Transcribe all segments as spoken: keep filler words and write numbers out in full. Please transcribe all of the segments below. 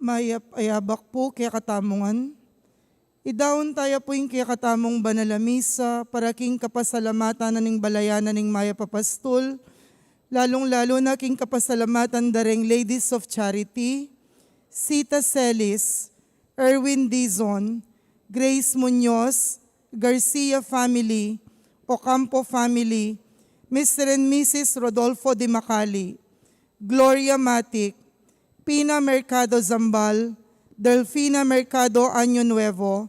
Mayap a abak pu kekatamu ngan. Idaun taya pu ing kekatamung banal a misa para king kapasalamatan na ning balayan na ning Mayap a Pastul, lalung-lalu na king kapasalamatan da reng Ladies of Charity, Sita Celis, Erwin Dizon, Grace Muñoz, Garcia family, Ocampo family, Mister and Missus Rodolfo de Macali, Gloria Matic, Pina Mercado Zambal, Delfina Mercado Año Nuevo,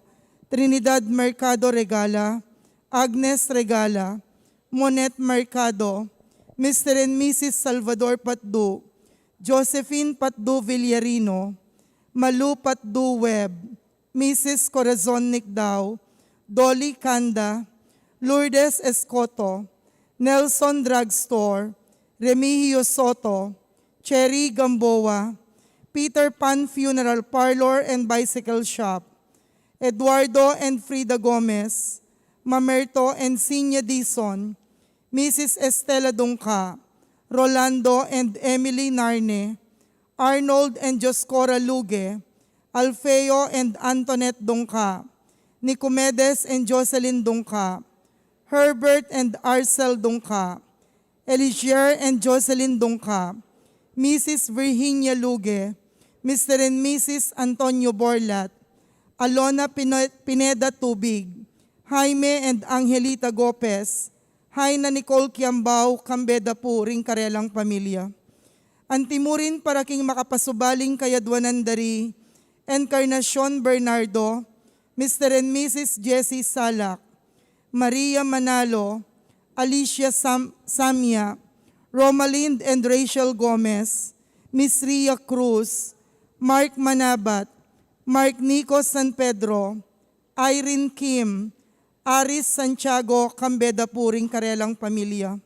Trinidad Mercado Regala, Agnes Regala, Monet Mercado, Mister and Missus Salvador Patdu, Josephine Patdu Villarino, Malu Patdu Webb, Missus Corazon Nicdao, Dolly Canda, Lourdes Escoto, Nelson Drugstore, Remigio Soto, Cherry Gamboa, Peter Pan Funeral Parlor and Bicycle Shop, Eduardo and Frida Gomez, Mamerto and Sinya Dizon, Missus Estela Dungca, Rolando and Emily Narne, Arnold and Joscora Luge, Alfeo and Antoinette Dungca, Nicomedes and Jocelyn Dungca, Herbert and Arcel Dungca, Eligier and Jocelyn Dungca, Missus Virginia Luge, Mister and Missus Antonio Borlat, Alona Pine-, Pineda Tubig, Jaime and Angelita Gopez, Haina Nicole Kiambao, kambe da pu ring karelang pamilya. Antimurin para king makapasubaling kayadwanan da ri Encarnacion Bernardo, Mister and Missus Jessie Salak, Maria Manalo, Alicia Sam-, Samia, Romalind and Rachel Gomez, Miss Ria Cruz, Mark Manabat, Mark Nico San Pedro, Irene Kim, Aris Santiago, kambe da pu ring karelang pamilya.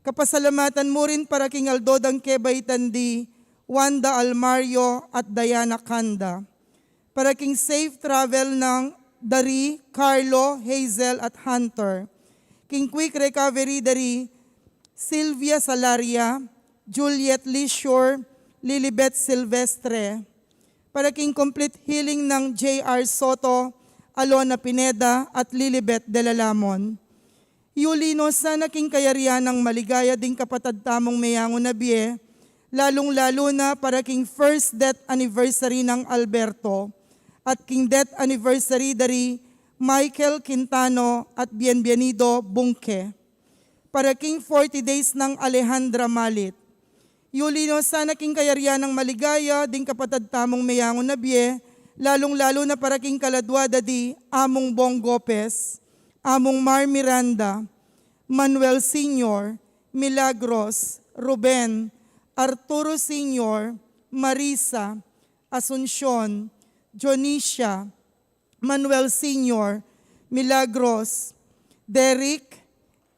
Kapasalamatan mu rin para king aldo dang kebaitan di Wanda Almario at Diana Canda. Para king safe travel nang da ri Carlo, Hazel at Hunter. King quick recovery da ri Sylvia Salaria, Juliet Lisior, Lilibet Silvestre. Para king complete healing nang J R Soto, Alona Pineda at Lilibet de la Lamon. Yuli no sana king kayarian nang maligaya ding kapatad tamung meyangu na bie, lalung-lalu na para king first death anniversary nang Alberto at king death anniversary da ri Michael Quintano at Bienvenido Bungke. Para king forty days nang Alejandra Malit. Yuli no sana king kayarian nang maligaya ding kapatad tamung meyangu na bie, lalung-lalu na para king kaladwa da di Among Bong Gopez, Among Mar Miranda, Manuel Senior, Milagros, Ruben, Arturo Senior, Marisa, Asuncion, Dionisia, Manuel Senior, Milagros, Derek,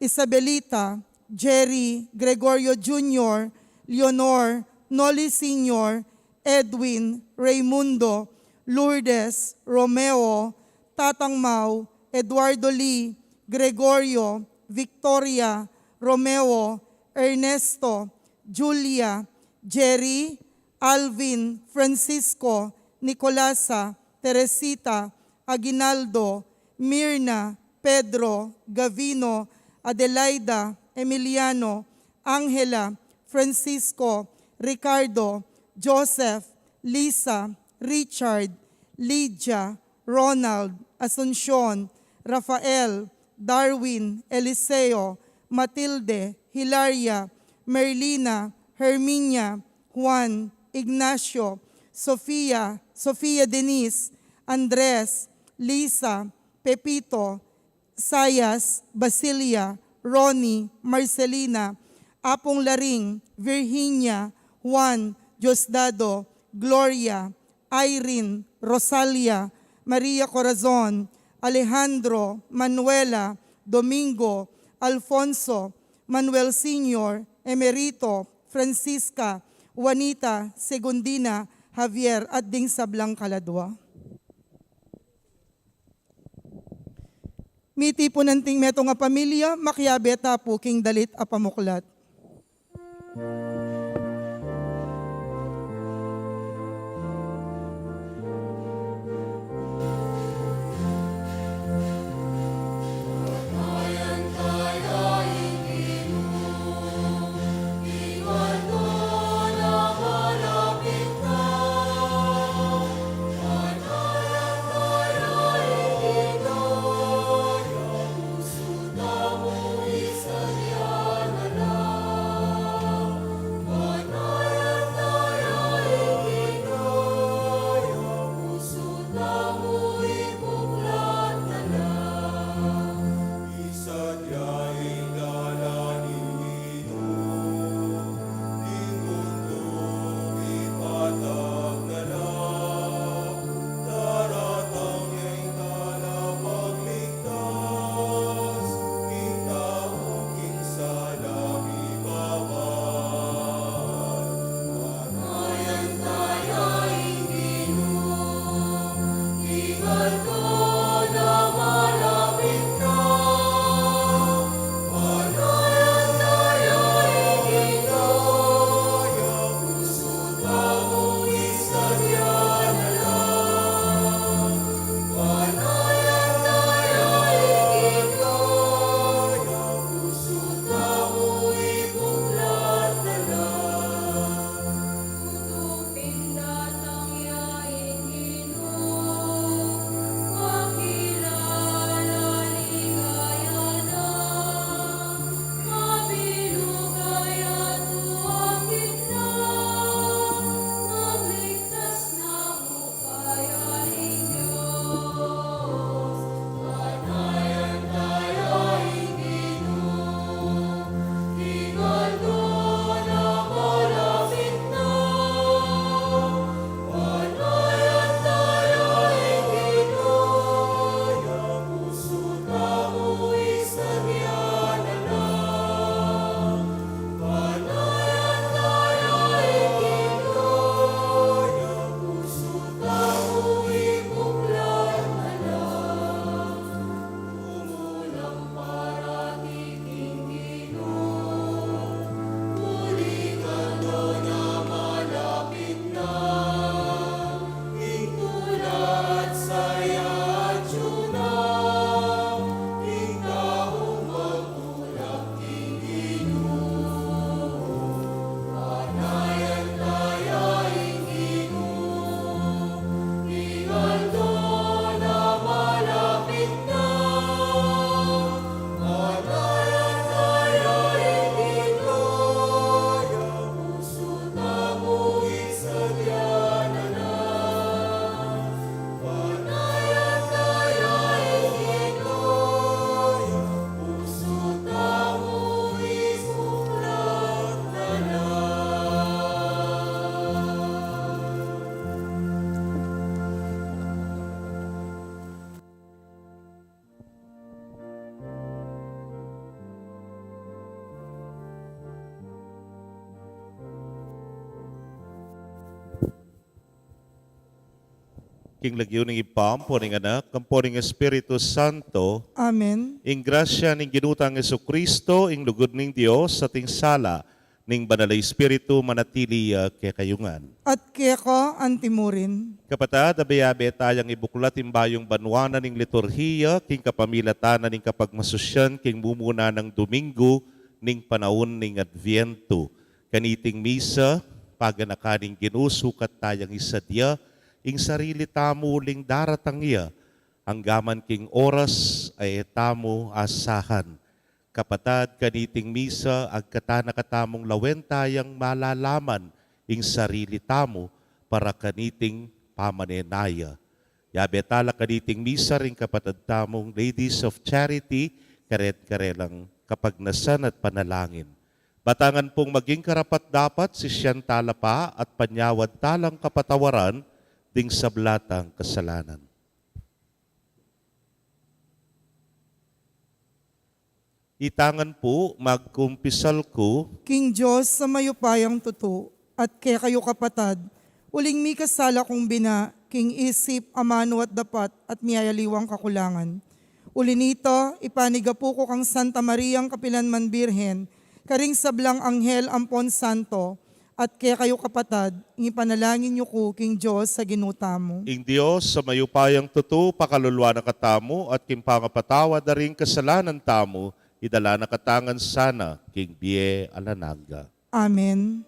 Isabelita, Jerry, Gregorio Junior, Leonor, Noli Senior, Edwin, Raymundo, Lourdes, Romeo, Tatang Mau, Eduardo Lee, Gregorio, Victoria, Romeo, Ernesto, Julia, Jerry, Alvin, Francisco, Nicolasa, Teresita, Aguinaldo, Mirna, Pedro, Gavino, Adelaida, Emiliano, Angela, Francisco, Ricardo, Joseph, Lisa, Richard, Lydia, Ronald, Asuncion, Rafael, Darwin, Eliseo, Matilde, Hilaria, Merlina, Herminia, Juan, Ignacio, Sofia, Sofia Denise, Andres, Lisa, Pepito, Sayas, Basilia, Ronnie, Marcelina, Apong Laring, Virginia, Juan, Diosdado, Gloria, Irene, Rosalia, Maria Corazon, Alejandro, Manuela, Domingo, Alfonso, Manuel Senior, Emerito, Francisca, Juanita, Segundina, Javier, at ding sablang kaladwa. Mitipunan ting metung a pamilya, makiabe ta pu king dalit a pamuklat. King lagyu ning Ibpa, ampo ning Anak, ampo ning Espiritu Santo. Amen. Ing grasya ning Ginu tang Jesucristo, ing lugud ning Dios, at ing sala ning Banal a Espiritu, manatili ya kekayu ngan. At keka antimurin. Kapatad, abe-abe tayang ibuklat ing bayung banua na ning liturhiya, king kapamilatan na ning kapagmasusyan, king mumuna nang Domingo ning panaun ning Adviento. Kaniting misa, paganakan ning Ginu, sukat tayang isadya ing sarili tamu uling daratang ya, anggaman king oras a e tamu asahan. Kapatad, kaniting misa, agkatan na katamung lawen tayang malalaman ing sarili tamu para kaniting pamanenaya. Yabe tala kaniting misa ring kapatad tamung Ladies of Charity, karet-karelang kapagnasan at panalangin. Batangan pung maging karapat-dapat, sisian tala pa at panyawad talang kapatawaran ding sabla tang kasalanan. Itangan pu, magkumpisal ku king Dios a mayupayang tutu, at kekayu kapatad, uling mikasala kung bina, king isip, amanu at dapat, at miyayaliwang kakulangan. Uli nita, ipanigapu ku kang Santa Mariang kapilan man Birhen, karing sablang anghel ampon santo, at kekayu kapatad, ing ipanalangin yu ku king Dios a Ginu tamu. Ing Dios a mayupayang tutu, pakaluluan na katamu, at king pangapatawad da ring kasalanan tamu, idala na katamu ngan sana king bie alang angga. Amen.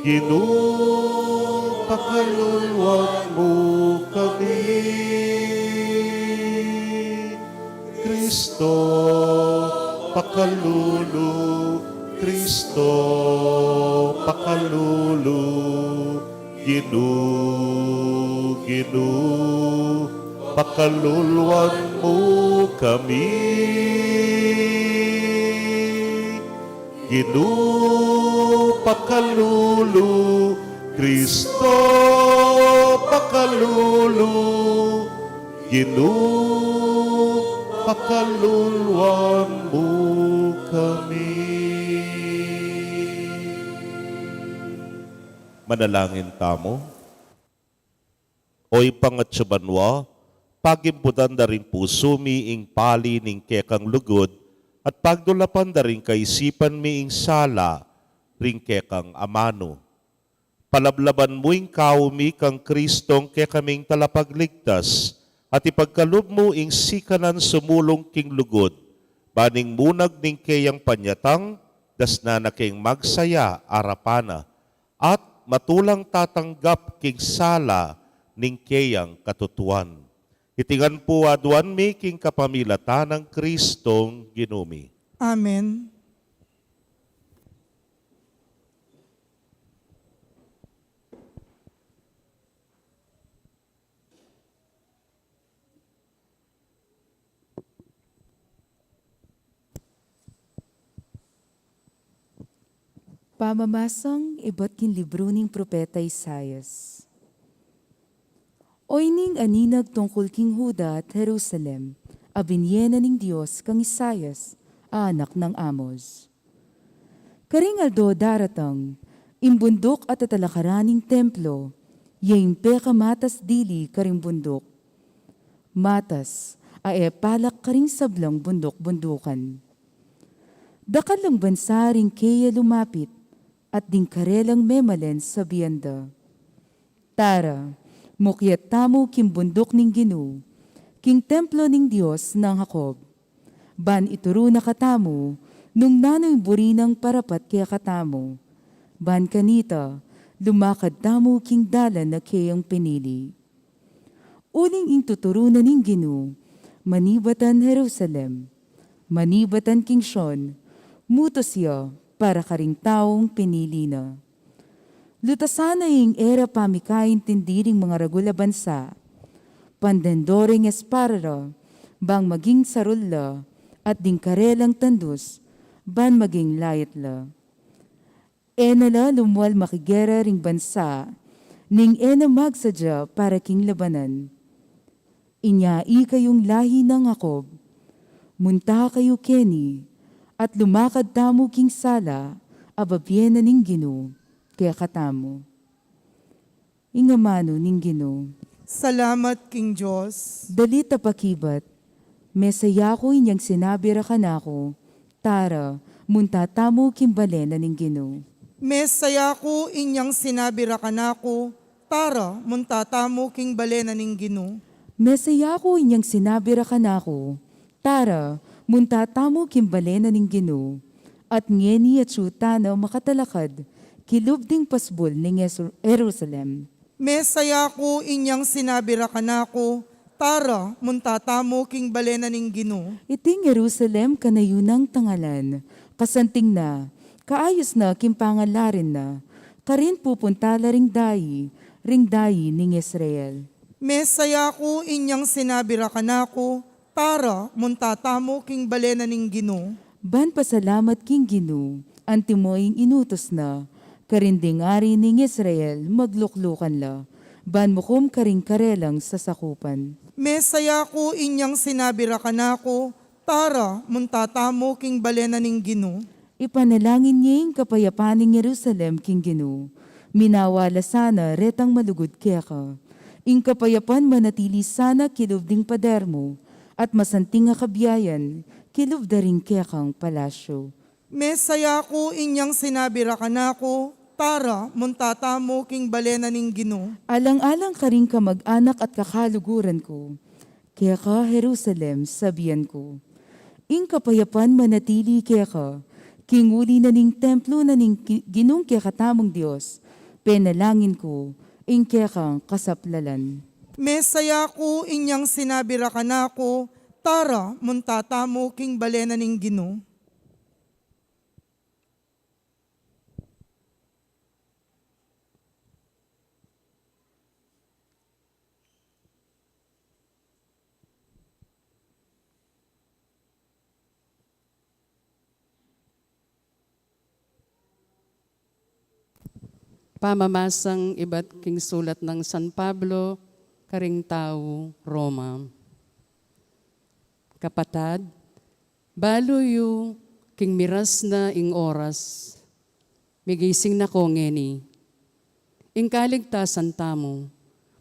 Ginu, pakaluluan mu kami. Kristo, pakalulu. Kristo, pakalulu. Ginu, Ginu, pakaluluan mu kami. Ginu, pakalulu. Kristo, pakalulu. Ginu, pakaluluan mu kami. Manalangin tamu. O Ibpa, king atsu banua, pagimbutan da ring pusu mi ing pali ning kekang lugud, at pagdulapan da ring kaisipan mi ing sala ring kekang amanu. Palablaban mu ing kaumi kang Kristong kekaming talapagligtas, at ipagkalub mu ing sikanan sumulung king lugud, ban ing munag ning keyang panyatang, dasnan na keng magsaya arapan na, at matulang tatanggap king sala ning keyang katutuan. Iti ngan pu aduan mi king kapamilatan nang Kristong Ginu mi. Amen. Pamamasang ibat king libru ning propeta Isaias. Oyni ing aninag tungkul king Juda at Jerusalem, a binie na ning Dios kang Isaias, a anak nang Amoz. Karing aldo daratang, ing bunduk a tatalakaran ning templo, ya ing pekamatas dili karing bunduk. Matas, a e palak karing sablang bunduk-bundukan. Dakal lang bansa ring keya lumapit, at ding karelang memalen sabian da, "Tara, mukyat tamu king bunduk ning Ginu, king templo ning Dios nang Jacob. Ban ituru na katamu nung nanu ing buri nang parapat kekatamu. Ban kanita, lumakad tamu king dalan a keyang pinili." Uling ing tuturu na ning Ginu, manibatan Jerusalem, manibatan king Sion, mutus ya para karing taung pinili na. Lutasan na ing e ra pamikaintindi ring mangaragul a bansa. Pandendo ring espara ra, bang maging sarul la, at ding karelang tandus, ban maging layat la. E na la lumual makigera ring bansa, Ning e na magsadya para king labanan. Inya ikayung lahi nang Jacob, munta kayu keni, at lumakad tamu king sala a bibie na ning Ginu kekatamu. Ing amanu ning Ginu. Salamat king Dios. Dalit a pakibat. Mesaya ku inyang sinabi ra kanaku, "Tara, munta tamu king bale na ning Ginu." Mesaya ku inyang sinabi ra kanaku, "Tara, munta tamu king bale na ning Ginu." Mesaya ku inyang sinabi ra kanaku, "Tara, munta tamu king bale na ning Ginu." At ngeni atyu tana makatalakad kilub ding pasbul ning Jesu-, Jerusalem. Mesaya ku inyang sinabi ra kanaku, "Tara, munta tamu king bale na ning Ginu." Iting Jerusalem kanayu nang tangalan, kasanting na, kaayus na king pangalarin na, karin pupunta la ring dayi, ring dayi ning Israel. Mesaya ku inyang sinabi ra kanaku, "Tara, munta tamu king bale na ning Ginu." Ban pasalamat king Ginu, antimo ing inutus na, karin ding ari ning Israel magluklukan la, ban mukum karing karelang sasakupan. Mesaya ku inyang sinabi ra kanaku, "Tara, munta tamu king bale na ning Ginu." Ipanalangin ye ing kapayapan ning Jerusalem king Ginu. Minawa la sana retang malugud keka. Ing kapayapan manatili sana kilub ding pader mu, at masanting a kabiayan kilub da ring kekang palasyu. Mesaya ku inyang sinabi ra kanaku, "Tara, munta tamu king bale na ning Ginu." Alang-alang karing kamag-anak at kakaluguran ku, keka Jerusalem, sabian ku, "Ing kapayapan manatili keka, king uli na ning templo na ning ki-, Ginung kekatamung Dios, penalangin ku, ing kekang kasaplalan." Mesaya ku inyang sinabi ra kanaku, "Tara, munta tamu king bale na ning Ginu." Pamamasang ibat king sulat nang San Pablo karing tau Roma. Kapatad, balu yu king miras na ing oras, migising na ko ngeni. Ing kaligtasan tamu,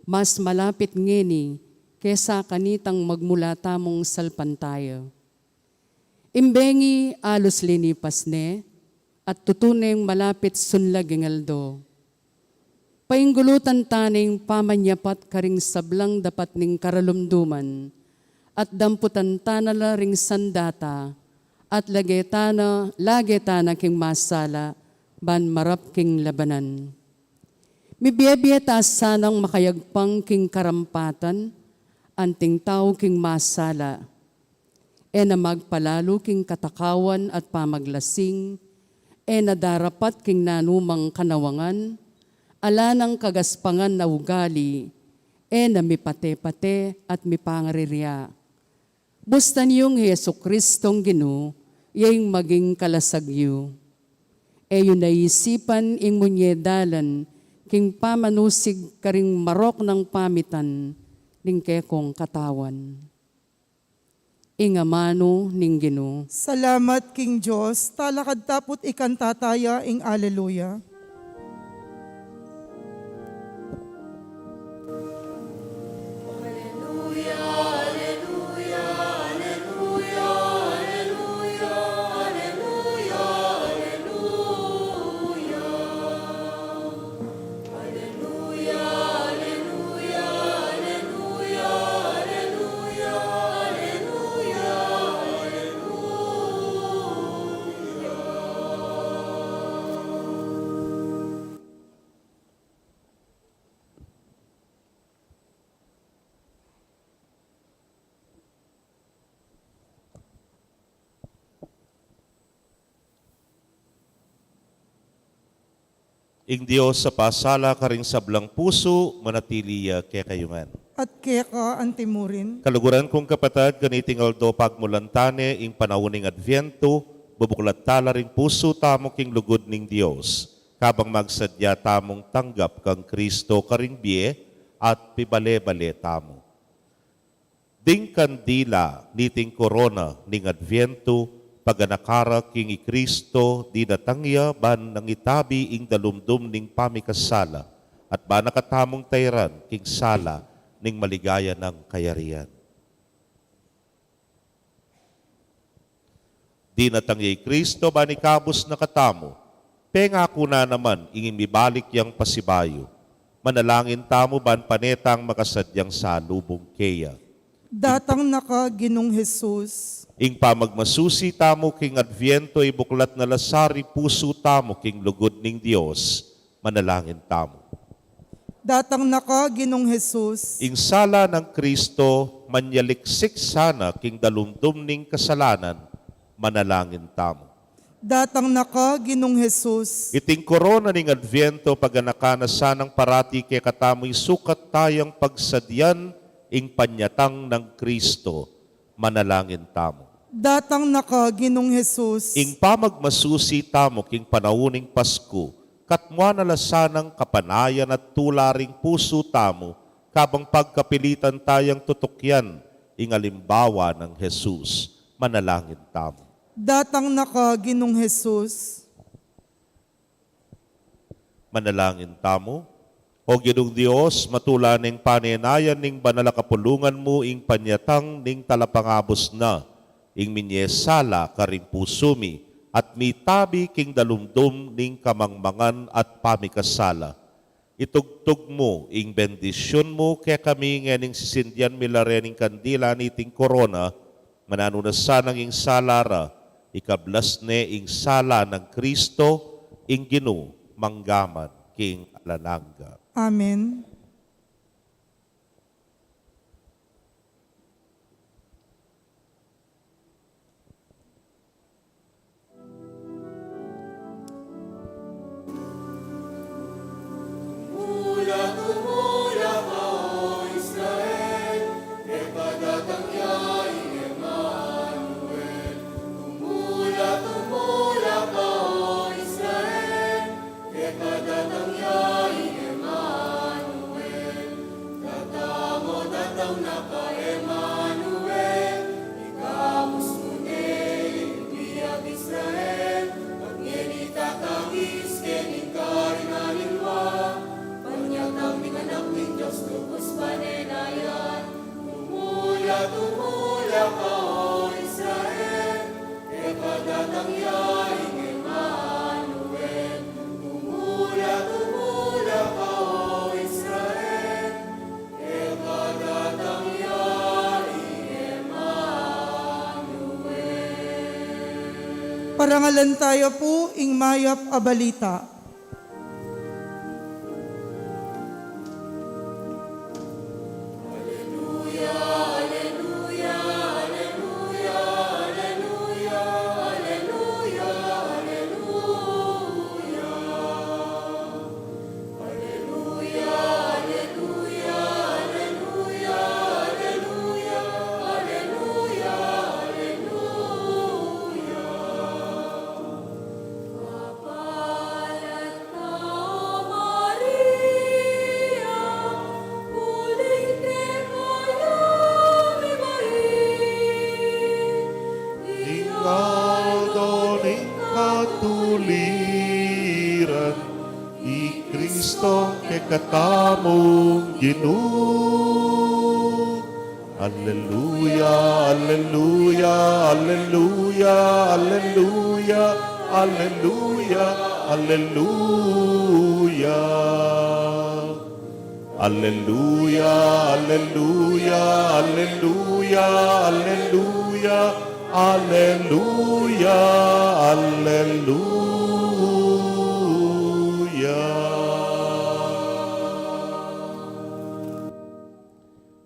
mas malapit ngeni kesa kanitang magmula tamung salpantaya. Ing bengi alus linipas ne, at tutu neng malapit sunlag ing aldo. Painggulutan ta ne ing pamanyapat karing sablang dapat ning karalumduman, at damputan ta na la ring sandata, at lage ta na, lage ta na king masala, ban marap king labanan. Mibie-bie ta sanang makayagpang king karampatan, anting tau king masala. E na magpalalu king katakawan at pamaglasing, e na darapat king nanumang kanawangan, ala nang kagaspangan a ugali, e na mipate-pate at mipangariria. Bustan yung Jesu-Cristong Ginu, ya ing maging kalasag yu. E yu na isipan ing munye dalan king pamanusig karing marok nang pamitan ning kekong katawan. Ing amanu ning Ginu. Salamat king Dios, talakad ta pu't ikanta taya ing Aleluya. Ing Dios a pasala karing sablang pusu, manatili ya kekayu ngan. At keka antimurin. Kaluguran kung kapatad, kaniting aldo pagmulan ta ne ing panaun ning Adviento, bubuklat ta la ring pusu tamu king lugud ning Dios. kabang magsadya tamung tanggap kang Kristo karing bie at pibale-bale tamu. Ding kandila niting korona ning Adviento, paganaka ra king i Kristo dinatang ya ban nang itabi ing dalumdum ning pamikasala, at ban na katamung tairan king sala ning maligaya nang kayarian. Dinatang ya i Kristo ban ikabus na katamu, pengaku na naman ing mibalik yang pasibayu. Manalangin tamu ban pane tang makasadyang salubung keya. Datang na ka, Ginung Jesus. Ing pamagmasusi tamu king Adviento, ibuklat na la sa ri pusu tamu king lugud ning Dios. Manalangin tamu. Datang na ka, Ginung Jesus. Ing sala nang Kristo, manyaliksik sana king dalumdum ning kasalanan. Manalangin tamu. Datang na ka, Ginung Jesus. Iting korona ning Adviento, paganaka na sanang parati kekatamu ing sukat tayang pagsadyan ing panyatang nang Kristo. Manalangin tamu. Datang na ka, Ginung Jesus. Ing pamagmasusi tamu king panaun ning Pasku, katmuan na la sanang kapanayan at tula ring pusu tamu, kabang pagkapilitan tayang tutukyan ing alimbawa nang Jesus. Manalangin tamu. Datang na ka, Ginung Jesus. Manalangin tamu. O Ginung Dios, matula ning panenayan ning banal a kapulungan mu ing panyatang ning talapangabus na, ing minyesala karing pusu mi, at mitabi king dalumdum ning kamangmangan at pamikasala. Itugtug mu ing bendisyun mu kekami ngening sisindian mi la rening kandila niting korona, mananu na sanang ing sala ra, ikablas ne ing sala nang Kristo, ing Ginu, mangga man king alang angga. Amen. Tumula, tumula ka, o Israel, e pa datang ya ing Emmanuel. Tumula, tumula ka, o Israel, e pa datang ya ing Emmanuel. Datang, o datang na ka, Emmanuel, ikabus mu ne ing biag Israel, at ngeni tatangis keni ing karinan ning wa, panyatang ning Anak ning Dios lubus panenayan. Tumula, tumula ka, o Israel, e pa datang ya ing Emmanuel. Tumula, tumula ka, o Israel, e pa datang ya ing Emmanuel. Parangalan taya pu ing mayap a balita. Mapalat ka, Maria, uling keka ya mibait ing aldo ning katuliran, i Kristo kekatamung Ginu. Alleluia, alleluia, alleluia, alleluia, alleluia, alleluia. Alleluia, alleluia, alleluia, alleluia, alleluia, alleluia.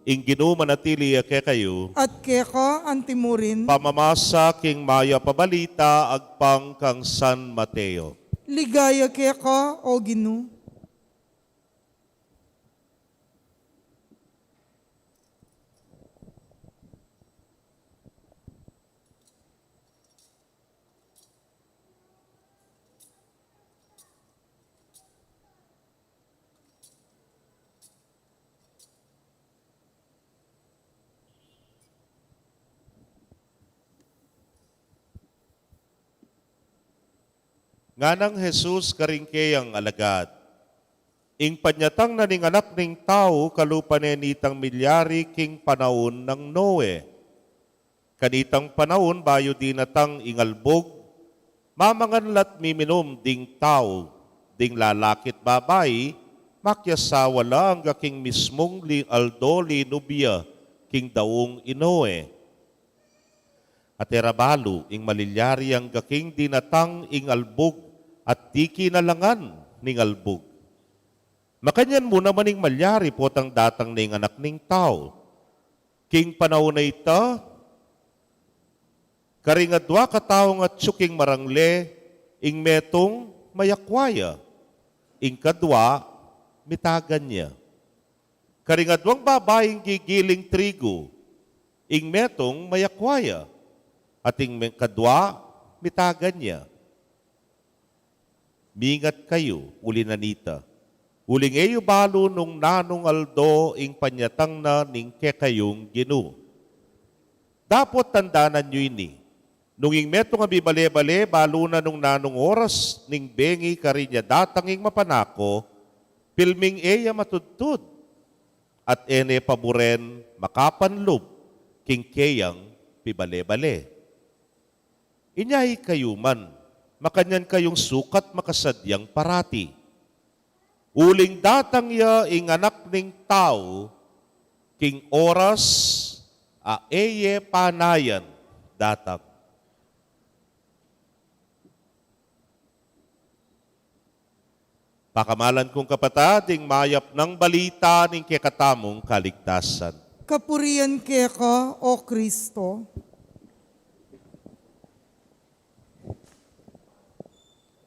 Ing Ginu manatili ya kekayu. At keka antimurin. Pamamasa king mayap a balita agpang kang San Mateo. Ligaya keka, o Ginu. Nganang Jesus karing keyang alagad, ing panyatang na ning Anak ning Tau kalupa ne nitang milyari king panaun nang Noe. Kanitang panaun bayu dinatang ing albug, mamangan la't miminum ding tau, ding lalaki't babai, makiasawa la angga king mismung li-, aldo linub ya king daung i Noe. At e ra balu ing malilyari angga king dinatang ing albug at di kinalangan ning albug. Makanyan mu naman ing malyari potang datang ne ing Anak ning Tau. King panaun a ita, karing adua kataung atyu king marangle, ing metung mayakwa ya, ing kadua mitagan ya. Karing aduang babaing gigiling trigu, ing metung mayakwa ya, at ing me-, kadua mitagan ya. Mingat kayu, uli na nita. Uling e yu balu nung nanung aldo ing panyatang na ning kekayung Ginu. Dapot tandanan yu ini, nung ing metung a mibale-bale, balu na nung nanung oras ning bengi karin ya datang ing mapanako, pilming e ya matudtud, at e ne paburen makapanlub king keyang pibale-bale. Inya ikayu man, makanyan kayung sukat makasadyang parati. Uling datang ya ing Anak ning Tau king oras a e ye panayan datang. Pakamalan kung kapatad, ing mayap nang balita ning kekatamung kaligtasan. Kapurian keka, O Kristo.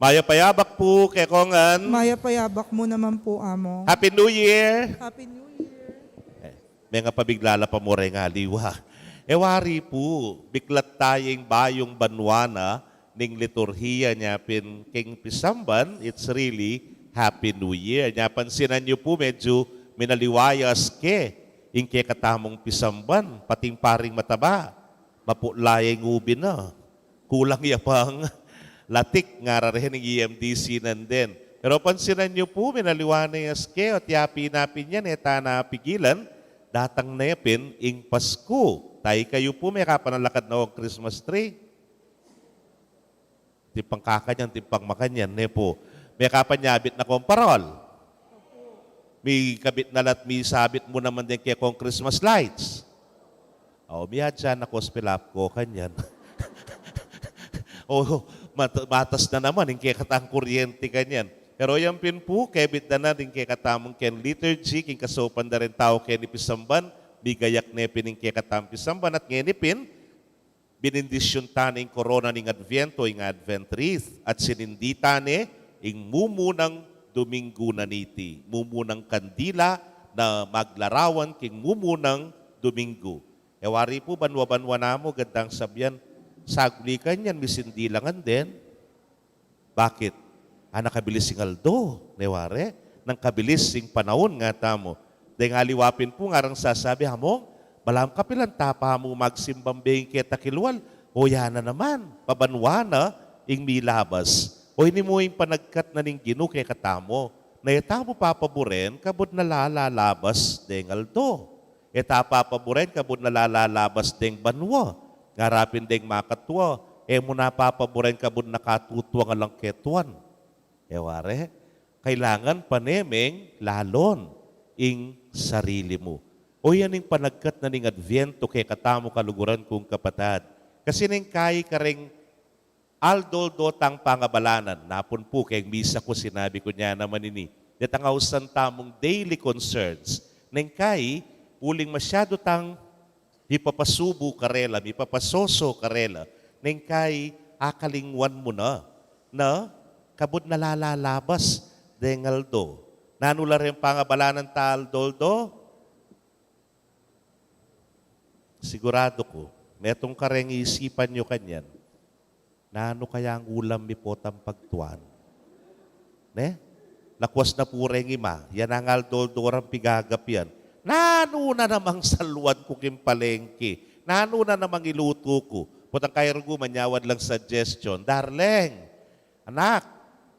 Mayap a yabak pu kekongan. Mayap a yabak mu naman pu, Among. Happy New Year! Happy New Year! Eh, menga pabigla la pa mu reng aliwa. E wari pu, biklat taya ing bayung banua na, ning liturhiya nya pin king pisamban, it's really Happy New Year. Nya pansinan yu pu, medyu minaliwa ya aske ing kekatamung pisamban, pati ing paring mataba, maputla ya ing ubi na. Kulang ya pang latik, ngara reng E M D C nandin. Pero pansinan yu pu, minaliwa na ya aske, at yapin na pin yan, e ta na pigilan, datang na ya pin ing Pasku. Tayu kayu pu, mekapanalakad na kong Christmas tree. Timpang kakanyan, timpang makanyan, ne pu. Mekapan yabit na kong parol. Mikabit na la't misabit mu naman deng kekong Christmas lights. O, miyadya na kong spilap ko kanyan. O, mat-, matas na naman ing kekatang kuryente kanyan. Pero yan pin pu, kebit da na ding kekatamung ken liturgy, king kasaupan da ring tau keni pisamban, migayak ne pin ing kekatamung pisamban, at ngeni pin, binendisyun ta ne ing korona ning Adviento, ing Advent wreath, at sinindi ta ne ing mumunang Domingo na niti, mumunang kandila na maglarawan king mumunang Domingo. E wari pu, banua-banua namu, gandang sabyan, saguli kanyan, misindi la ngan den. Bakit? A, nakabilis ing aldo, ne wari? Nang kabilis ing panaun, ngatamu. Deng aliwa pin pu, ngarang sasabi, Among, balamu kapilan ta pa mu magsimbang bengi keta kilwal? O, ya na naman, pabanua na ing milabas. O, ini mu ing panagkat na ning Ginu kekatamu, na e tamu papaburen kabud na lalalabas deng aldo. E ta papaburen kabud na lalalabas deng banua. Ngara pin deng makatua, e mu na papaburen kabud na katutuang alang ketuan. E wari, kailangan pane meng lalon ing sarili mu. O, yan ing panagkat na ning Adviento kekatamu, kaluguran kung kapatad. Kasi neng kai kareng aldo-aldo tang pangabalanan. Napun pu, keng misa ku, sinabi ku nya naman ini. Detang ausan tamung daily concerns. Neng kai, uling masyadu tang mipapasubu karela, mipapasoso karela. Neng kai, akalingwan mu na, na kabud na lalalabas deng aldo. Nanu la reng pangabalanan ta aldo-aldo? Siguradu ku, metung kareng isipan yu kanyan. Nanu kayang ulam mi potang pagtuan? Ne? Lakwas na pu reng ima, yan ang aldo-aldo rang pigagapian. Nanu na namang saluan ku king palengke? Nanu na namang ilutu ku? Potang kayrugu, manyawad lang suggestion. Darling, anak,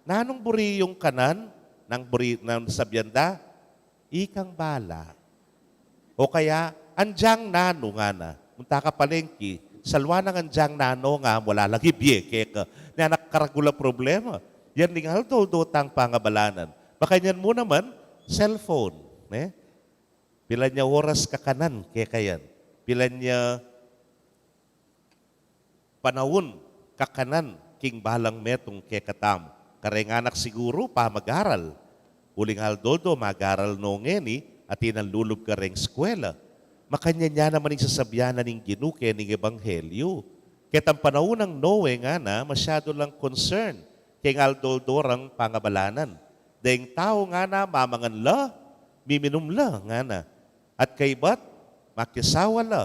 Nanung buri yung kanan, nang buri, nang sabian da, ikang bala. O kaya, anjang nanu ngana, munta ka palengki, salwa nang anjang nanu nga, wala lagi bie keka. Nya na karagul a problema. Yan ding aldo-aldo tang pangabalanan. Makanyan mu naman, cellphone. Ne? Pilan ya oras kakanan keka yan. Pilan ya panaun kakanan king balang metung kekatamu. Kareng anak siguru pamagaral. Uling aldo-aldo magaral no ngeni, atin nang lulub kareng eskwela. Makanyan ya naman ing sasabian na ning Ginu kening ebanghelyu. Ketang panaun nang Noe ngana, masyadu lang concern keng aldo-aldo rang pangabalanan. Deng tau ngana, mamangan la, miminum la ngana. At kaybat, makiasawa la,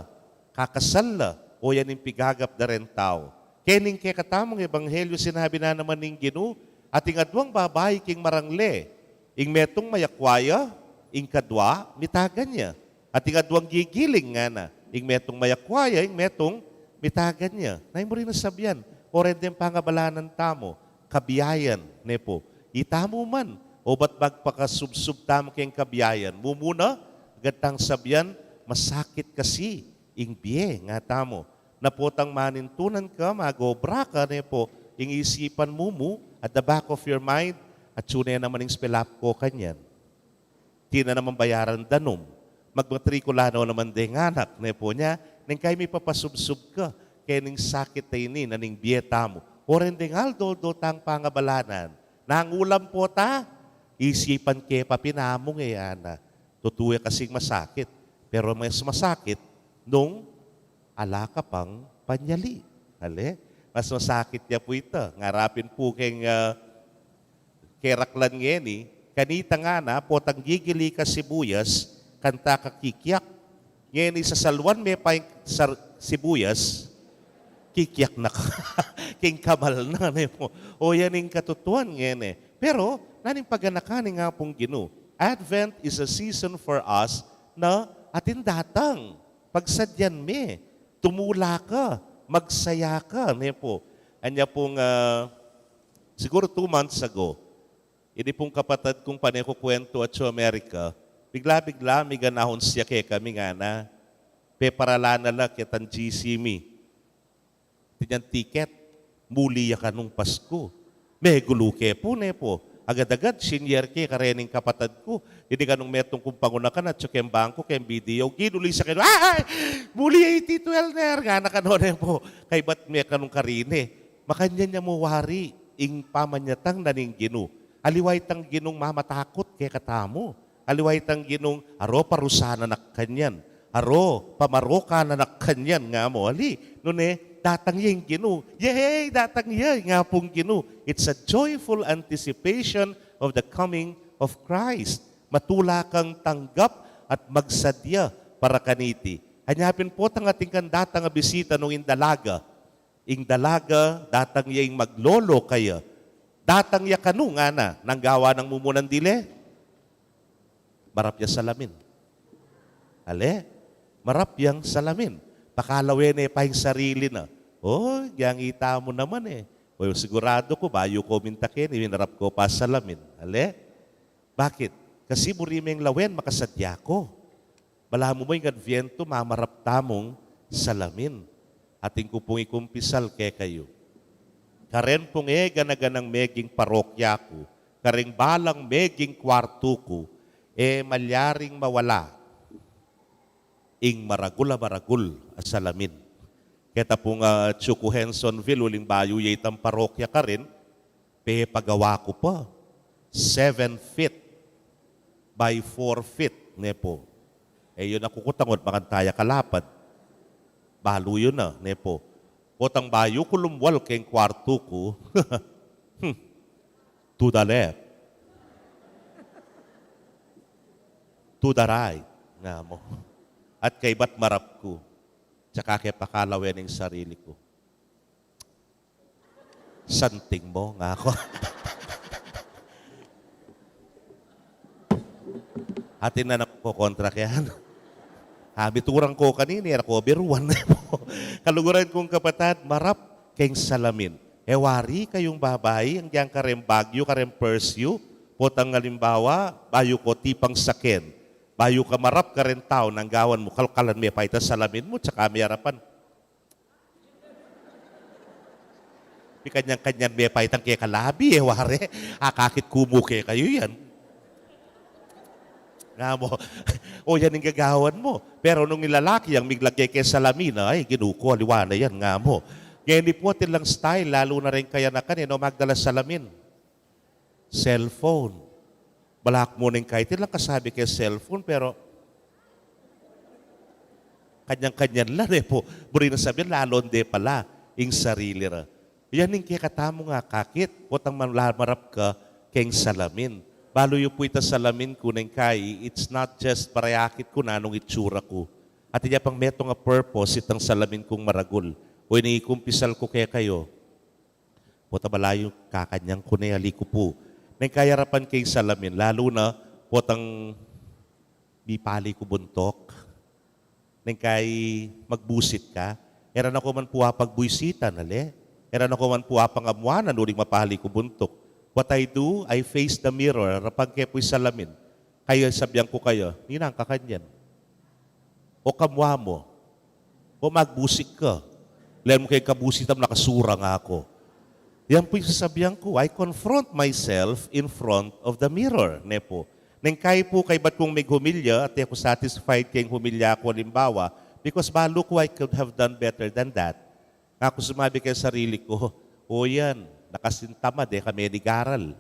kakasal la, o yan ing pigagap da reng tau. Kening kekatamung ebanghelyu sinabi na naman ning Ginu, atin aduang babai king marangle, ing metung mayakwa ya, ing kadwa mitagan ya. Atin aduang gigiling ngana, ing metung mayakwa ya, ing metung mitagan ya. Naimu rin a sabian, o reng deng pangabalanan tamu, kabiayan, ne pu. Itamu man, obat magpakasubsub tamu keng kabiayan. Mumuna, agad tang sabian, masakit kasi ing bie, ngatamu. Na potang manintunan ka, mag-obra ka, ne pu, ing isipan mu mu, at the back of your mind, atyu ne naman ing spelap ko kanyan. Atin na naman bayaran danum. Magmatrikula no naman deng anak, ne pu nya, neng kaymu ipapasubsub ka, kening sakit a ini na ning bie tamu. O reng deng aldo-aldo tang pangabalanan. Nangulam pota, isipan ke pa pin amung e ana. Tutu ya kasing masakit. Pero mas masakit nung ala ka pang panyali. Ale? Mas masakit ya pu ita. Ngarapin pu keng, ah, keraklan ngeni, kanita ngana, potang gigili ka sibuyas, kanta ka kikyak. Ngeni sasalwan me pa ing sar-, sibuyas, kikyak na ka. King kamal na, ne pu. O yan ing katutuan ngeni. Pero, nanu ing paganakan ning Apung Ginu? Advent is a season for us na atin datang. Pagsadyan me, tumula ka, magsaya ka, ne pu. Anya pung, ah, siguro two months ago, ini pung kapatad kung pane ku kwentu atyu Amerika, bigla-bigla, miganahon siya kekami ngana, peparalan na la ketang G C mi. Atin yang tiket, muli ya kanung Pasku. Megulu ke pu, ne pu. Agad-agad, sinyer ke karening kapatad ku. Ini kanung metung kung pangunakan atyu keng bangku, keng B D O. Ginuli sa kenu, "Ay! Muli ya iti twelner!" Ngana kanu, ne pu. Kaybat me kanung karine. Makanyan ya mu wari, ing pamanyatang na ning Ginu. Aliwa itang Ginung mamatakut kekatamu. Aliwa itang Ginung, aro parusanan na kanyan. Aro, pamarokan na kanyan nga mu. Ali, nune, datang ya ing Ginu. Yay! Datang ya ing Apung Ginu. It's a joyful anticipation of the coming of Christ. Matula kang tanggap at magsadya para kaniti. Anya pin potang atin kang datang a bisita nung ing dalaga. Ing dalaga, datang ya ing maglolo kaya. Datang ya kanu ngana, nanu ing gawa nang mumunang dile? Marap yang salamin. Ale? Marap yang salamin. Pakalawen ne pa ing sarili na. O, yang ita mu naman e. O, siguradu ku, bayu ko minta keni, minarap ko pa salamin. Ale? Bakit? Kasi buri meng lawen, makasadya ko. Balamu mu ing Adviento, mamarap tamung salamin. Atin ku pung ikumpisal kekayu. Karen pung e gana-ganang meging parokya ku, kareng balang meging kwartu ku, e malyaring mawala ing maragul a maragul a salamin. Keta pung, ah, atyu ku Hensonville, uling bayu ya itang parokya karin, pepagawa ku pa. Seven feet by four feet, ne pu. E yu na kukutangun, makanta ya kalapad. Balu yu na, ne pu. Potang bayu ku lumwal keng kwartu ku. Hmm. To the left. To the right. Nga mu. At kaybat marap ku. Tsaka ke pakalawen ing sarili ku. Santing mu, nga ku. Atin na nakukontra kaya. Ha, miturang ku kanini, e ra ku biruan. Kaluguran kung kapatad, marap keng salamin. E wari kayung babai, agyang kareng Baguio, kareng Pursue, potang alimbawa, bayu ko tipang saken, bayu ka marap kareng tau, nanu gawan mu? Kalkalan me pa itang salamin mu, tsaka me arapan. Pikanyan-kanyan me pa itang keka labi, e wari, akakit ku mu kekayu yan. Nga mu, o yan ing gagawan mu. Pero nung ing lalaki yang miglage keng salamin, ay, Ginu ku, aliwa na yan, nga mu. Ngeni pu, atin lang style, lalu na reng kayanakan, e no magdalang salamin. Cellphone. Balak mu ning kaitin lang kasabi keng cellphone, pero kanyan-kanyan la, ne pu. Buri nang sabian, lalung de pala ing sarili ra. Yan ing kekatamung akakit, potang man la marap ka keng salamin. Balu yu pu itang salamin ku, neng kai, it's not just para yakit ku nanung itsura ku. Atin ya pang metung a purpose itang salamin kung maragul. O ini, ikumpisal ku kekayu. Potang balayu, kakanyan ku ne, ali ku pu. Neng kai, arapan keng salamin, lalu na potang mipali ku buntuk. Neng kai, magbusit ka. E ra na ku man pu apagbuisitan, ale? E ra na ku man pu apangamuanan uling mapali ku buntuk. What I do, I face the mirror, arapan ke pu ing salamin. Kaya sabian ku kaya, "Ninang, kakanyan?" O kamua mu. O magbusit ka. Len mu keng kabusitan mu, nakasura nga ku. Yan pu ing sasabian ku, I confront myself in front of the mirror, ne pu. Neng kai pu, kaybat kung meghumilya, at e ku satisfied keng humilya ku, alimbawa, because balu ku I could have done better than that. Nga ku sumabi keng sarili ku, "O yan, nakasintamad, e ka menigaral.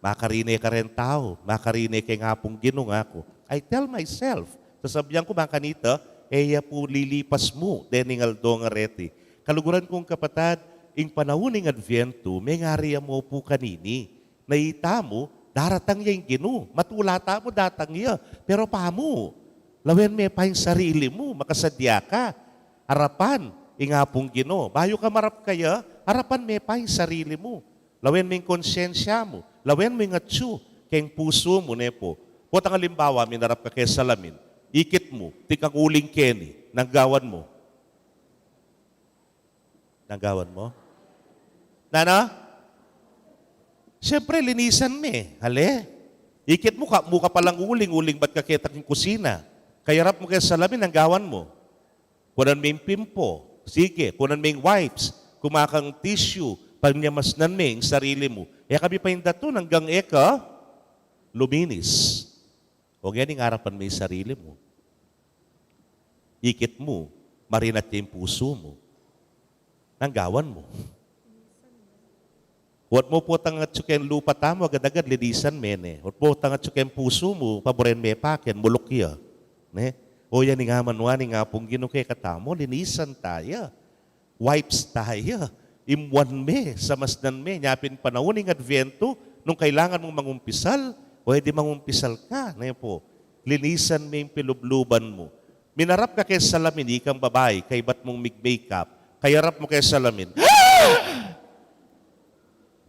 Makarine kareng tau, makarine keng Apung Ginu," nga ku. I tell myself, sasabian ku, makanita, e ya pu lilipas mu dening aldo a reti. Kaluguran kung kapatad, ing panaun ning Adviento, mengari ya mu pu kanini. Nanu itamu, daratang ya ing Ginu. Matula tamu, datang ya. Pero pamu, lawen me pa ing sarili mu, makasadya ka. Arapan ing Apung Ginu. Bayu ka marap kaya, arapan me pa ing sarili mu. Lawen me ing konsyensya mu. Lawen me ing atsu keng pusu mu, ne pu. Potang alimbawa, minarap ka keng salamin. Ikit mu, tikang uling keni, nanu gawan mu? Nanu gawan mu? Nanu? Siyempre, linisan me, ale? Ikit mu, ka, muka palang uling, uling bat ka keta king kusina. Kayarap mu keng salamin, nanu gawan mu? Kunan me ing pimpo. Sige, kunan me ing wipes. Kua kang tissue. Panyamasnan me ing sarili mu. E ka mipindatul anggang e ka luminis. O ngeni, arapan me ing sarili mu. Ikit mu, marinat ya ing pusu mu. Nanu gawan mu? Uling potang atsu keng lupa tamu, agad-agad linisan me ne. Uling potang atsu keng pusu mu, paburen me pa keng muluk ya. Ne? O yan ing amanuan ning Apung Ginu kekatamu, linisan taya. Wipes taya. Imwan me, samasnan me. Nya pin panaun ning Adviento, nung kailangan mung mangumpisal, o e di mangumpisal ka, ne pu. Linisan me ing pilubluban mu. Minarap ka keng salamin, ikang babai, kaybat mung mig-makeup. Kayarap mu keng salamin.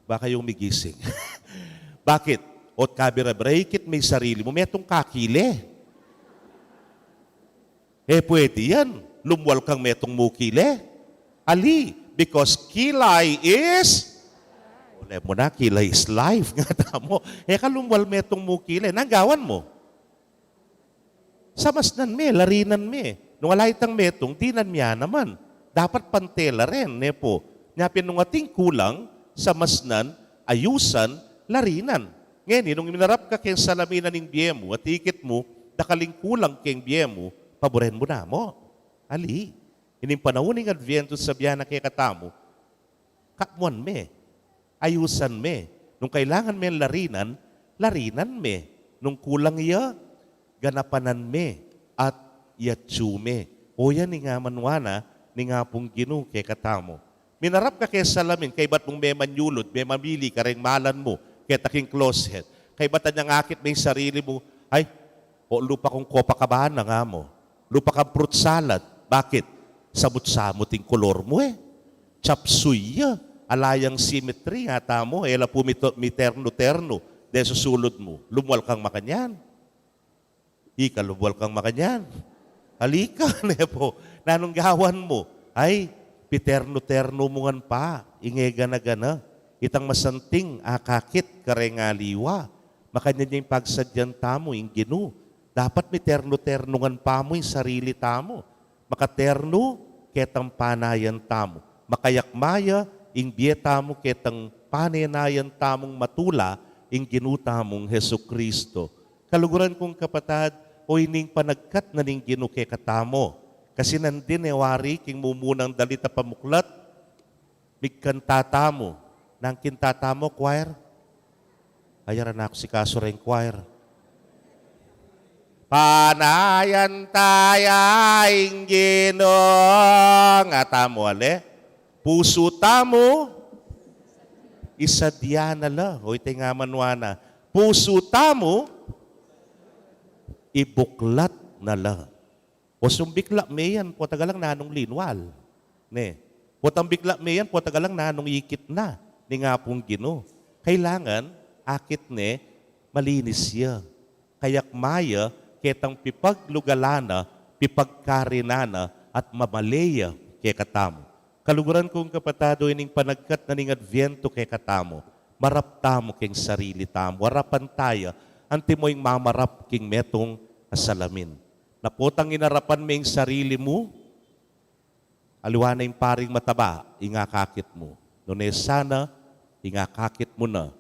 Baka yung migising. Bakit? Ot kabira-bira, ikit me ing sarili mu, metung ka kile. E pwede yan. Lumwal kang metung mu kile. Ali, because kilay is, ole mu na, kilay is life. Nga tamu, e ka lumwal metung mu kile. Nanu gawan mu? Samasnan me, larinan me. Nung ala itang metung, dinan me ya naman. Dapat pante la rin, ne pu. Nya pin nung ating kulang, samasnan, ayusan, larinan. Ngeni, nung minarap ka keng salamin ning bie mu, at ikit mu, dakal ing kulang keng bie mu, paburen mu na mu. Ali, ining panaun ning Adviento, sabian na kekatamu, kamuan me, ayusan me. Nung kailangan me larinan, larinan me. Nung kulang ya, ganapanan me, at yatsu me. O yan ing amanuan na ning Apung Ginu kekatamu. Minarap ka keng salamin, kaybat mung memanyulud, memamili kareng malan mu keta king closet. Kaybat anyang akit me ing sarili mu, ay, o lupa kung Copacabana nga mu. Lupa kang fruit salad. Bakit? Samut-samut ing kolor mu e. Chop suey ya. Ala yang symmetry, nga tamu, e la pu mito-, miternu-ternu. De susulud mu, lumwal kang makanyan. Ika, lumwal kang makanyan. Halika, ne pu. Nanung gawan mu? Ay, Piternu-ternu mu ngan pa ing e gana-gana, itang masanting akakit kareng aliwa. Makanyan ya ing pagsadyan tamu ing Ginu. Dapat miternu-ternu ngan pa mu ing sarili tamu. Makaternu ketang panayan tamu. Makayakma ya ing bie tamu ketang panenayan tamung matula ing Ginu tamung Jesucristo. Kaluguran kung kapatad, o ining panagkat na ning Ginu kekatamu. Kasi nandin e wari king mumunang dalit a pamuklat, migkanta tamu. Nang kinta tamu, choir? Ay, ara na ku sikasu reng choir. Panayan taya ing Ginu. Nga tamu, ale? Pusu tamu, isadya na la. O, ita ing amanwa na. Pusu tamu, ibuklat na la. O, sumbikla me yan, potang alang nanung linwal. Ne? Potang bikla me yan, potang alang nanung ikit na ning Apung Ginu. Kailangan, akit ne, malinis ya. Kayakma ya ketang pipaglugalan na, pipagkarinan na, at mamale ya kekatamu. Kaluguran kung kapatad, o ining panagkat na ning Adviento kekatamu, marap tamu king sarili tamu, arapan taya, antimo ing mamarap king metung a salamin. Na potang inarapan me ing sarili mu, aliwa na ing paring mataba ing akakit mu. Nune sana, ing akakit mu na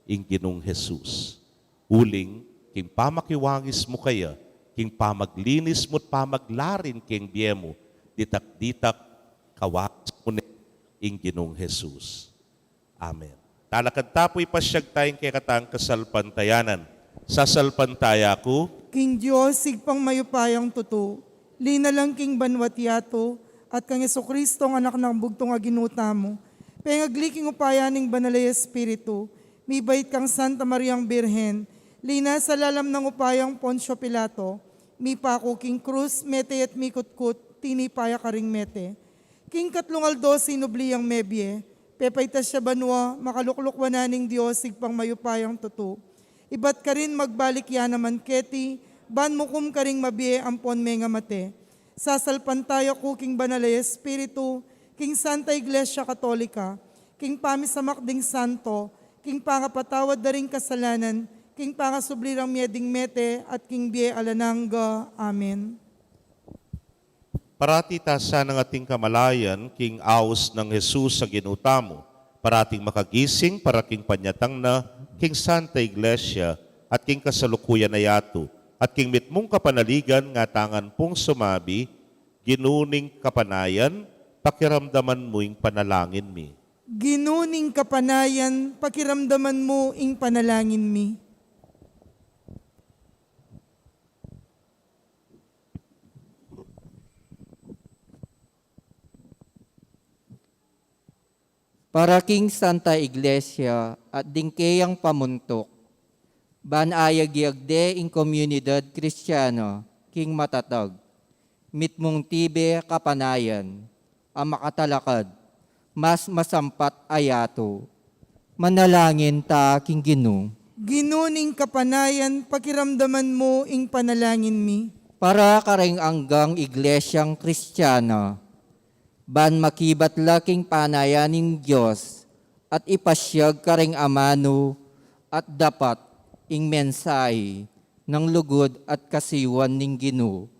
ing Ginung Jesus. Uling, king pamakiwangis mu kaya, king pamaglinis mu't pamaglarin king bie mu, ditak-ditak kawangis mu ne ing Ginung Jesus. Amen. Talakad ta pu, ipasyag taya ing kekatang kasalpantayanan. Sasalpantaya ku king Dios, Ibpang mayupayang tutu, linalang king banwa't yatu, at kang Jesucristong Anak nang bugtung a Ginu tamu, pengagli king upaya ning Banal a Espiritu, mibait kang Santa Mariang Birhen, linasa lalam nang upayang Poncio Pilato, mipaku king krus, mete at mikutkut, tinipa ya karing mete. King katlung aldo sinubli yang mebie, pepaitas ya banua, makalukluk wanan ning Dios, Ibpang mayupayang tutu. Ibat karin magbalik ya naman keti, ban mukum karing mabie ampon mengamate. Sasalpantaya ku king Banal a Espiritu, king Santa Iglesia Katolika, king pamisamak ding santo, king pangapatawad da ring kasalanan, king pangasubli rang mie ding mete, at king bie alang angga. Amen. Parati ta sanang ating kamalayan king aus nang Jesus a Ginu tamu. Parating makagising para king panyatang na king Santa Iglesia at king kasalukuyan a yatu at king mitmung kapanaligan, ngana tang pung sumabi, Ginu ning kapanayan, pakiramdaman mu ing panalangin mi. Ginu ning kapanayan, pakiramdaman mu ing panalangin mi. Para king Santa Iglesia at ding keyang pamuntuk, ban ayagyag de ing komunidad Kristiana king matatag, mitmung tibe kapanayan, a makatalakad, mas masampat a yatu. Manalangin ta king Ginu. Ginu ning kapanayan, pakiramdaman mu ing panalangin mi. Para kareng anggang iglesyang Kristiana, ban makibat la king panayan ning Dios, at ipasyag kareng amanu at dapat ing mensahe nang lugud at kasiyuan ning Ginu.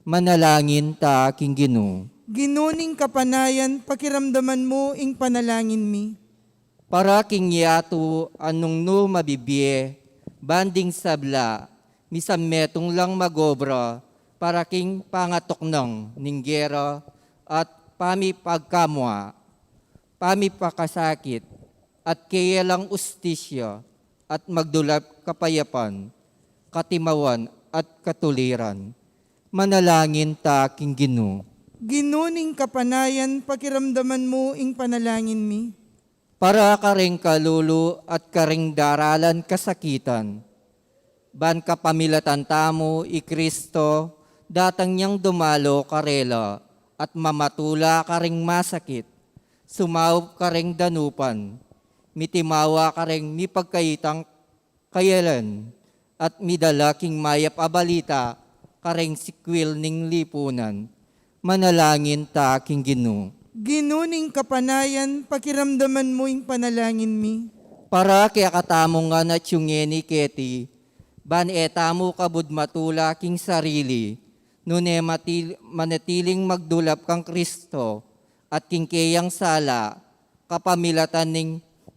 Manalangin ta king Ginu. Ginu ning kapanayan, pakiramdaman mu ing panalangin mi. Para king yatu a nung nu mabibie, ban ding sabla, misan metung lang magobra, para king pangatuknang ning gera at pamipagkamua, pamipakasakit, at keya lang ustisya, at magdulap kapayapan, katimawan, at katuliran. Manalangin ta king Ginu. Ginu ning kapanayan, pakiramdaman mu ing panalangin mi. Para kareng kalulu at kareng daralan kasakitan, ban kapamilatan tamu i Kristo, datang yang dumalo karela at mamatula kareng masakit, sumaup kareng danupan, mitimawa kareng mipagkaitang kayalan, at midala king mayap a balita kareng sikwil ning lipunan. Manalangin ta king Ginu. Ginu ning kapanayan, pakiramdaman mu ing panalangin mi. Para kekatamu ngan at yu ngeni keti, ban e tamu kabud matula king sarili, nune matil-, manatiling magdulap kang Kristo at king keyang sala, kapamilatan ning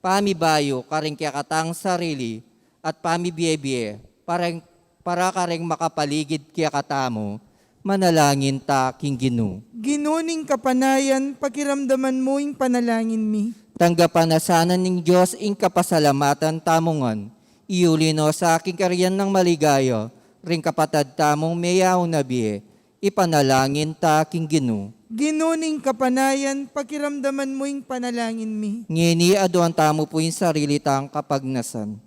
pamibayu karing kekatang sarili at pamibie-bie, para, para karing makapaligid kekatamu, manalangin ta king Ginu. Ginu ning kapanayan, pakiramdaman mu ing panalangin mi. Tanggapan na sana ning Dios ing kapasalamatan tamu ngan, iuli no sa king karian nang maligaya ring kapatad tamung meyaun a bie, ipanalangin ta king Ginu. Ginu ning kapanayan, pakiramdaman mu ing panalangin mi. Ngeni aduan tamu pu ing sarili tang kapagnasan.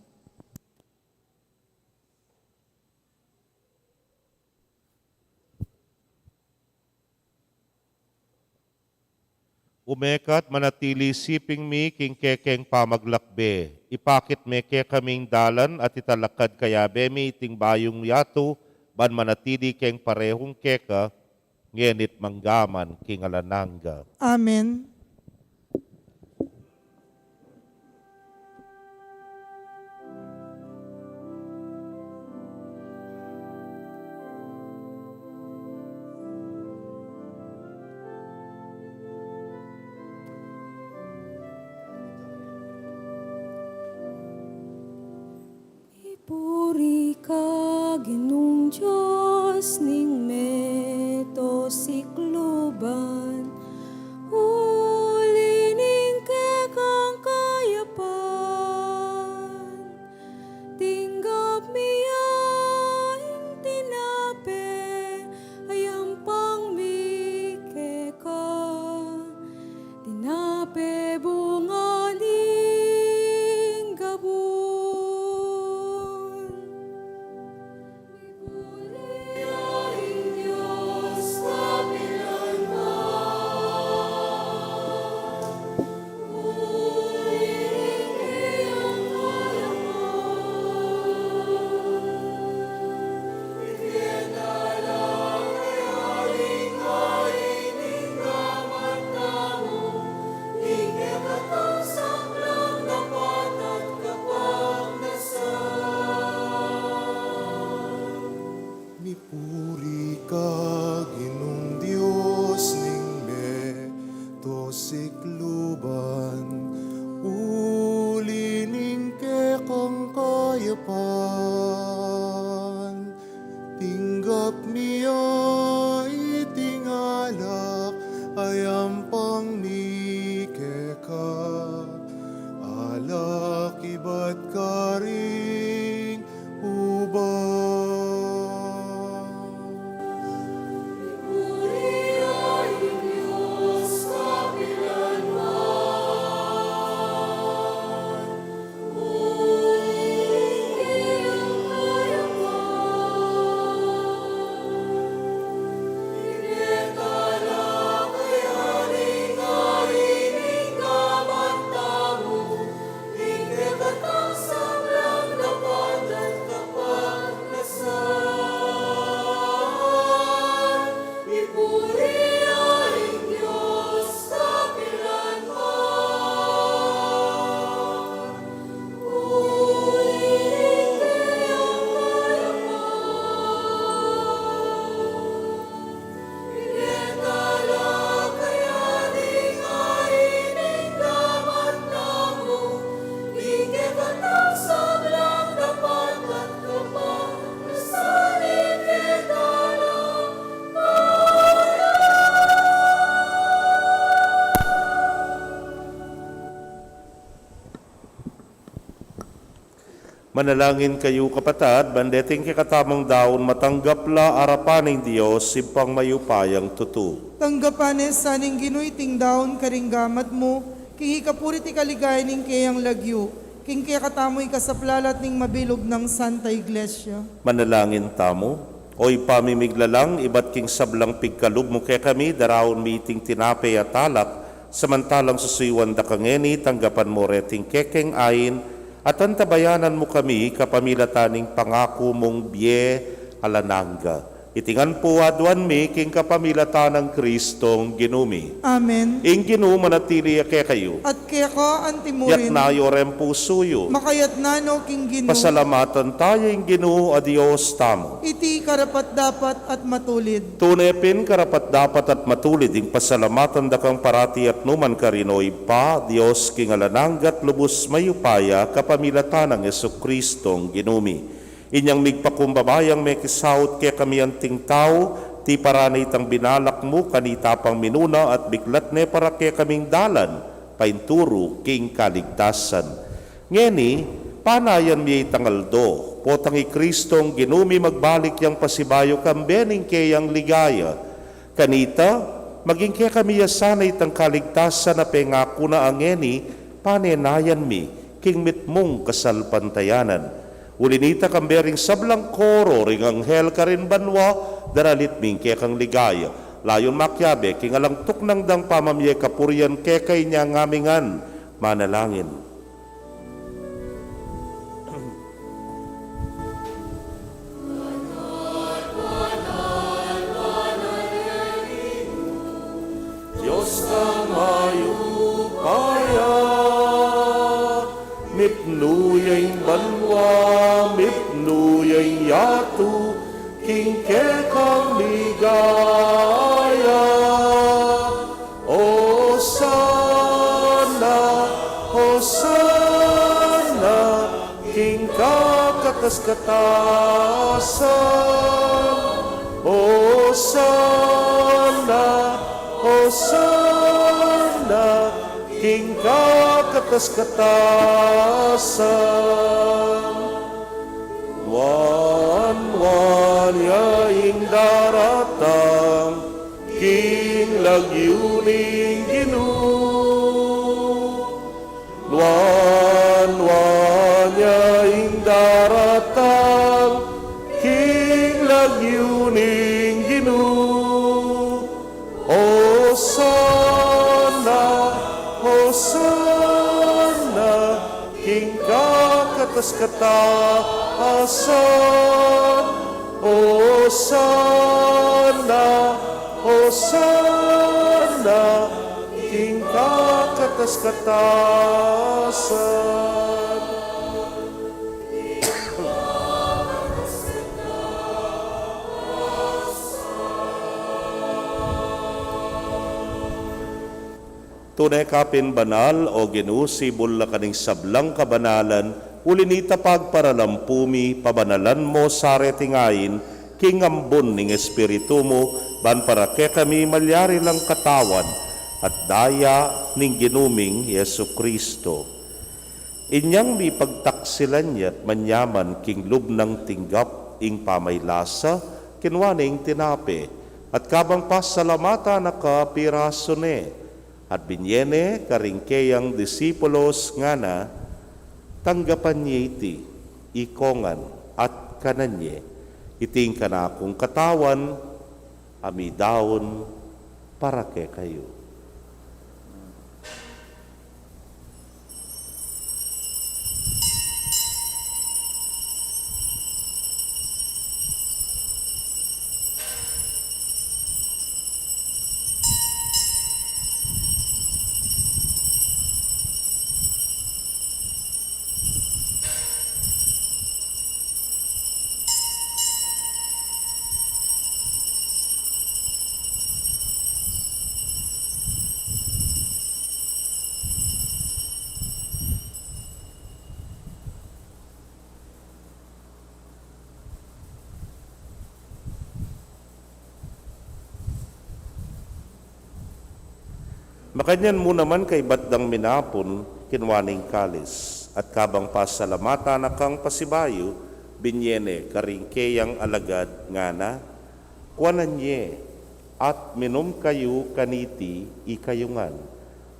Ume ka at manatili siping mi king kekeng pamaglakbe. Ipakit me kekami ing dalan at italakad kayabe mi iting bayung yatu, ban manatili keng parehung keka, ngeni't mangga man king alang angga. Amen. Mipuri ka, Ginung Dios ning meto sikluban, uli ning kekang kayapan. Tinggap mi ya ing tinape, a yampang mi keka. Tinape bunga ning gabun. Mipuri ka, Ginung Dios ning meto sikluban, uli ning kekang kayapan. Tinggap mi ya iting alak a yampang mi keka, alak ibat karing ubas. Manalangin kayu, kapatad, ban deting kekatamung daun matanggap la arapan ning Dios, Ibpang mayupayang tutu. Tanggapan ne sa ning Ginu iting daun karing gamat mu, king ikapuri't ikaligaya ning keyang lagyu, king kekatamu ing kasaplalan at ning mabilug nang Santa Iglesia. Manalangin tamu. O Ibpa ming miglalang, ibat king sablang pigkalub mu kekami, daraun mi iting tinape at alak, samantalang susuyuan da ka ngeni, tanggapan mu reting kekeng ain, at antabayanan mu kami kapamilatan ning pangaku mung bie alang angga. Iti ngan pu aduan mi king kapamilatan nang Kristong Ginu mi. Amen. Ing Ginu manatili ya kekayu. At keka antimurin. Yatna yu reng pusu yu. Makayatna no king Ginu. Pasalamatan taya ing Ginu a Dios tamu. Iti karapat-dapat at matulid. Tune pin karapat-dapat at matulid ing pasalamatan da kang parati at nukarin man, O Ibpa, Dios king alang angga at lubus mayupaya, kapamilatan nang Jesukristong Ginu mi. Inyang migpakumbaba yang mekisaut kekami anting tau, tiparan ne itang binalak mu kanita pang minuna at biklat ne para kekaming dalan painturu king kaligtasan. Ngeni, panayan mi itang aldo, potang i Kristong Ginu mi magbalik yang pasibayu kambe ning keyang ligaya. Kanita, maging kekami ya sana itang kaligtasan a pengaku na ngeni, panenayan mi king mitmung kasalpantayanan. Uli nita, kambe ring sablang koro ring anghel karin banua, daralit mi ing kekang ligaya. Layun makiabe king alang tuknang dang pamamie kapurian keka. Inya ngan mi ngan manalangin. Dios kang mayupaya, mipnu ya ing banua, mipnu ya ing yatu, king kekang ligaya. Hosana, Hosana, king kakatas-katasan. Hosana, Hosana, king kakatas-katasan. Nuan-nuan ya ing daratang king lagyu ning Ginu. Nuan-nuan ya ing daratang king lagyu ning Ginu. Hosana, Hosana, king kakatas-katasan. Hosana, Hosana, king kakatas-katasan. Tune ka pin banal, O Ginu, sibul na ka ning sablang kabanalan, uli nita pagparalampu mi, pabanalan mo sa reting ain, king ambun ning Espiritu mu, ban para kekami malyari lang katawan at daya ning Ginu ming Jesucristo. Inyang mipagtaksilan ya't manyaman king lub nang tinggap ing pamaylasa, kinua ne ing tinape, at kabang pasalamatan na ka, pirasu ne, at binye ne karing keyang disipulos ngana, tanggapan ye iti ikongan at kanan ye, iti ing kanakung katawan a midaun para kekayu. Makanyan mu naman kaybat dang minapun, kinua ne ing kalis, at kabang pasalamatan na kang pasibayu, binye ne karing keyang alagad ngana, kuanan ye, at minum kayu kaniti ikayu ngan.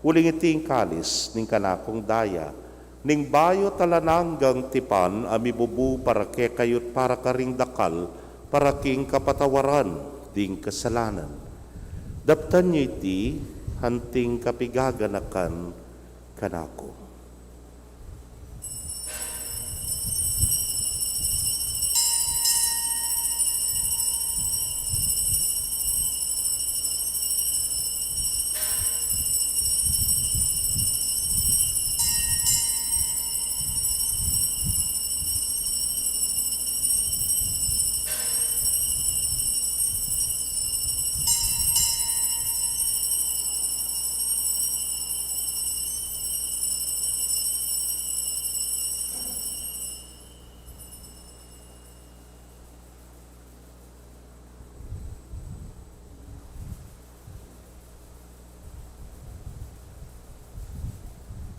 Uling iti ing kalis ning kanakung daya, ning bayu at alang anggang tipan a mibubu para kekayu't para karing dakal, para king kapatawaran ding kasalanan. Daptan yu iti anting kapigaganakan kanaku.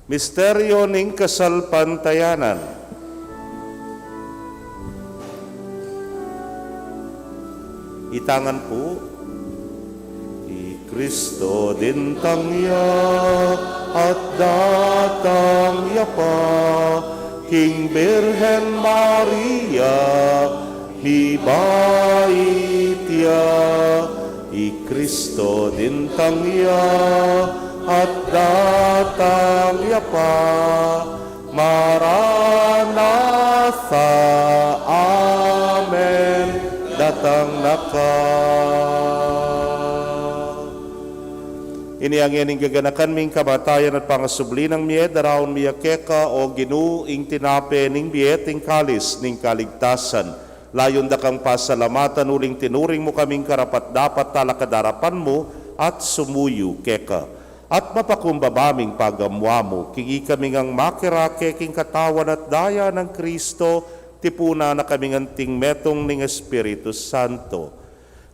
Misteryo ning kasalpantayanan. Itangan pu. I Kristo dintang ya at datang ya pa king Birhen Maria, mibait ya. I Kristo dintang ya at datang ya pa. Maranatha. Amen. Datang na ka. Ini ngeni ing gaganakan ming kamatayan at pangasubli nang mie, daraun mi ya keka, o Ginu, ing tinape ning bie at ing kalis ning kaligtasan. Layun da kang pasalamatan uling tinuring mu kaming karapat-dapat talakad arapan mu at sumuyu keka. At mapakumbaba ming pagamuamu, king ikami ngang makirake king katawan at daya nang Kristo, tipunan na kaming anting metung ning Espiritu Santo.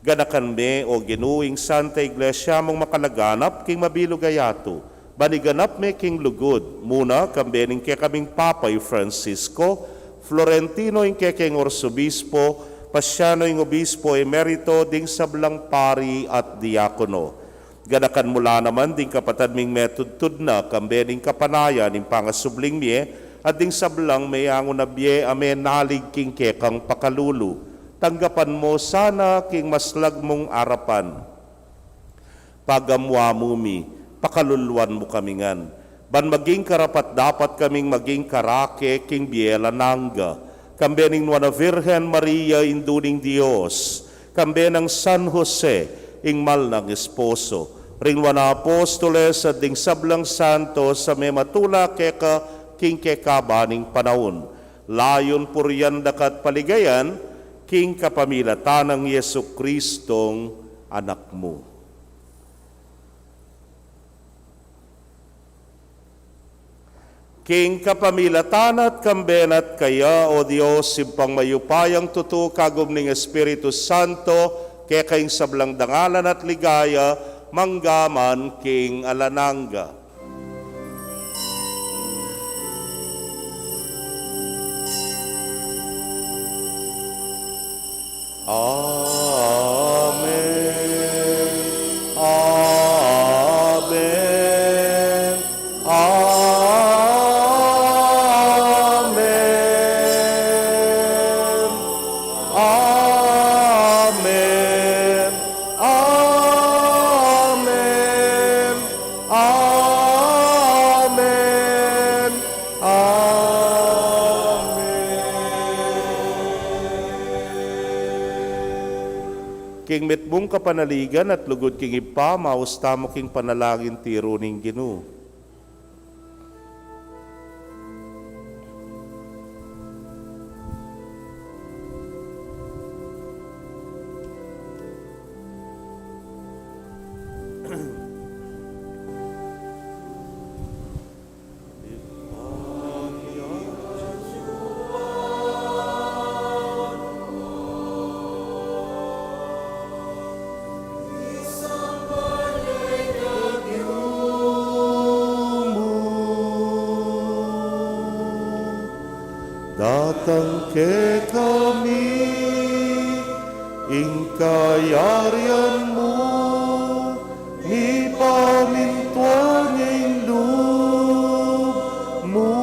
Ganakan me, o Ginu, ing Santa Iglesia mung makalaganap king mabilug a yatu. Ban iganap me king lugud, muna kambe ning kekaming Papa i Francisco, Florentino ing kekeng Arsobispo, Pasiano ing Obispo Emerito, ding sablang pari at diakono. Ganakan mu la naman ding kapatad ming metudtud na, kambe ning kapanayan ning pangasubling mie, at ding sablang meyangu na bie a menalig king kekang pakalulu. Tanggapan mu sana king maslag mung arapan. Pagamuamu mi, pakaluluan mu kami ngan. Ban maging karapat-dapat kaming maging karake king bie alang angga. Kambe ning Nuan a Virgen Maria, Indu ning Dios. Kambe nang San Jose, ing mal nang esposo. Ring nuan a apostoles at ding sablang santos a mematula keka king kekaba ning panaun. Layun purian da ka at paligayan, king kapamilatan nang Jesucristong Anak mu. King kapamilatan na at kambe na at kaya, o Dios, Ibpang mayupayang tutu, kagum ning Espiritu Santo, keka ing sablang dangalan at ligaya, mangga man king alang angga. Amen. Amen. Amen. Amen. Amen. Amen. King mitmung kapanaligan at lugud king Ibpa, maus tamu king panalangin tiru ning Ginu. Datang kekami ing kayarian mu, mipamintuan ing lub mu.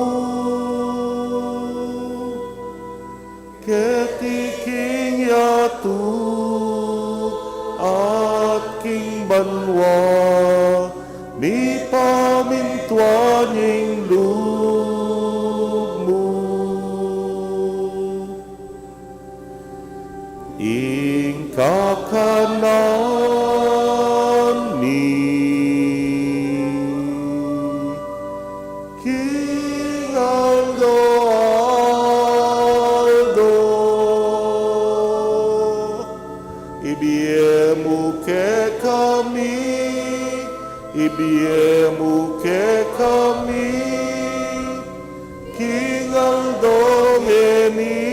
Keti king yatu at king banua, mipamintuan ing lub mu. Ing kakanan mi king aldo-aldo, ibie mu kekami, ibie mu kekami king aldo ngeni.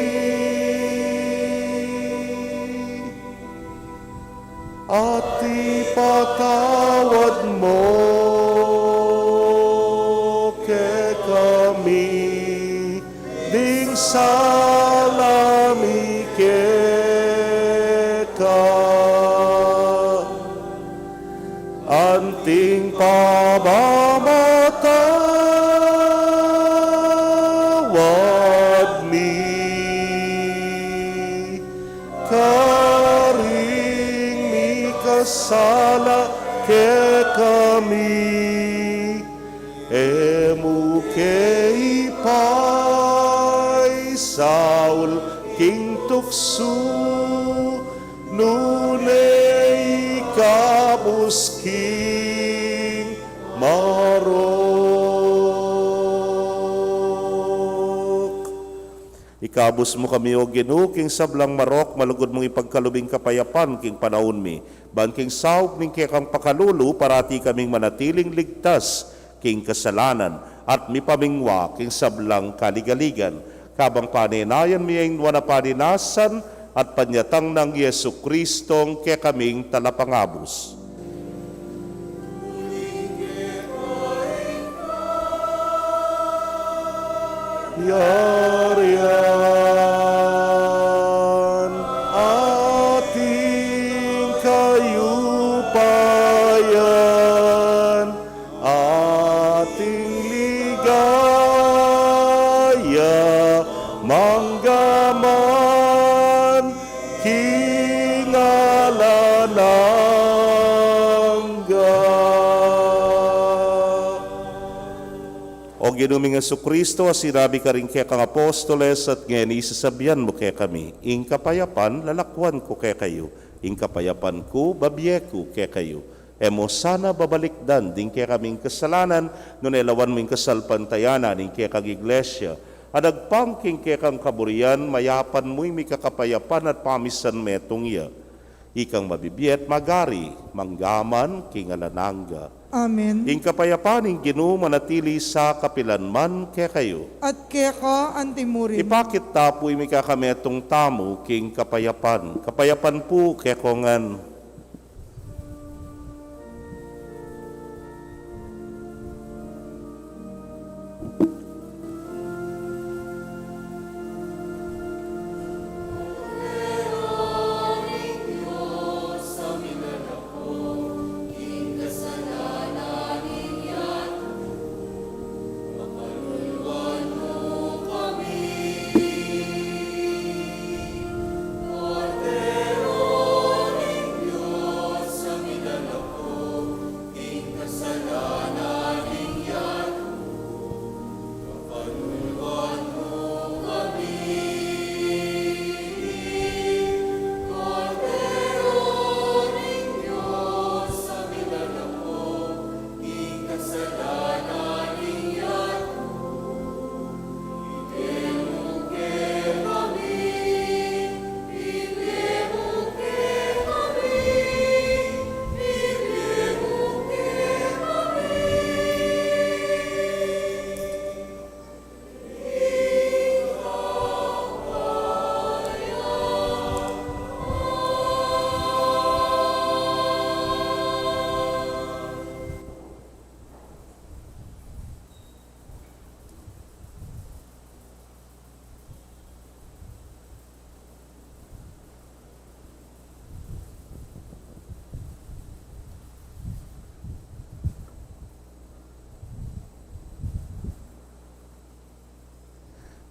At ipatawad mu ke Anting pamamatawad mi karing mikasala kekami, e mu ke ipaisaul king tuksu, nune ikabus king marok. Ikabus mu kami, O Ginu, king sablang marok, malugud mung ipagkalub ing kapayapan king panaun mi, ban king saup ning kekang pakalulu, parati kaming manatiling ligtas king kasalanan at mipamingwa king sablang kaligaligan, kabang panenayan mi ing nuan a paninasan at panyatang nang Jesucristong kekaming Talapangabus. Yarian, ating kayupayan, ating ligaya, mangga man king alang angga. O Ginu ming Jesucristo, a sinabi karing kekang apostoles at ngeni sasabian mu kekami, ing kapayapan lalakuan ku kekayu, ing kapayapan ku babie ku kekayu. E mu sana babalikdan ding kekaming kasalanan, nune lawan mu ing kasalpantayanan ning kekang Iglesia, a dagpang king kekang kaburian, mayapan mu ing mikakapayapan at pamisan metung ya. Ikang mabibie at magari, mangga man king alang angga. Amen. Ing kapayapan ning Ginu manatili sa kapilan man kekayu. At keka antimurin. Ipakit ta pu ing mikakametung tamu king kapayapan. Kapayapan pu kekongan.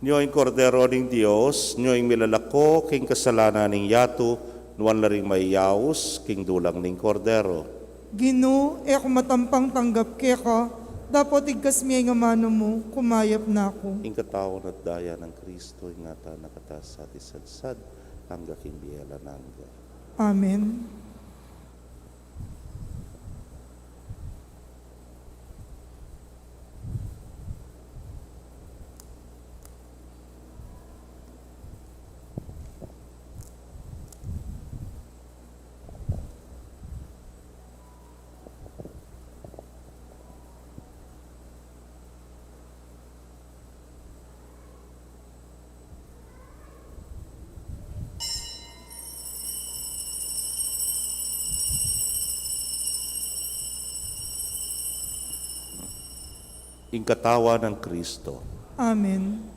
Nyo ing Kordero ning Dios, nyo ing milalako king kasalanan ning yatu, nuan la ring mayayaus king dulang ning Kordero. Ginu, e ku matampang tanggap keka, dapot igkas me ing amanu mu, kumayap na ku. Ing katawan at daya nang Kristo, ingatan na kata sa at isadsad, angga king bie alang angga. Amen. Ing katawan nang Kristo. Amen.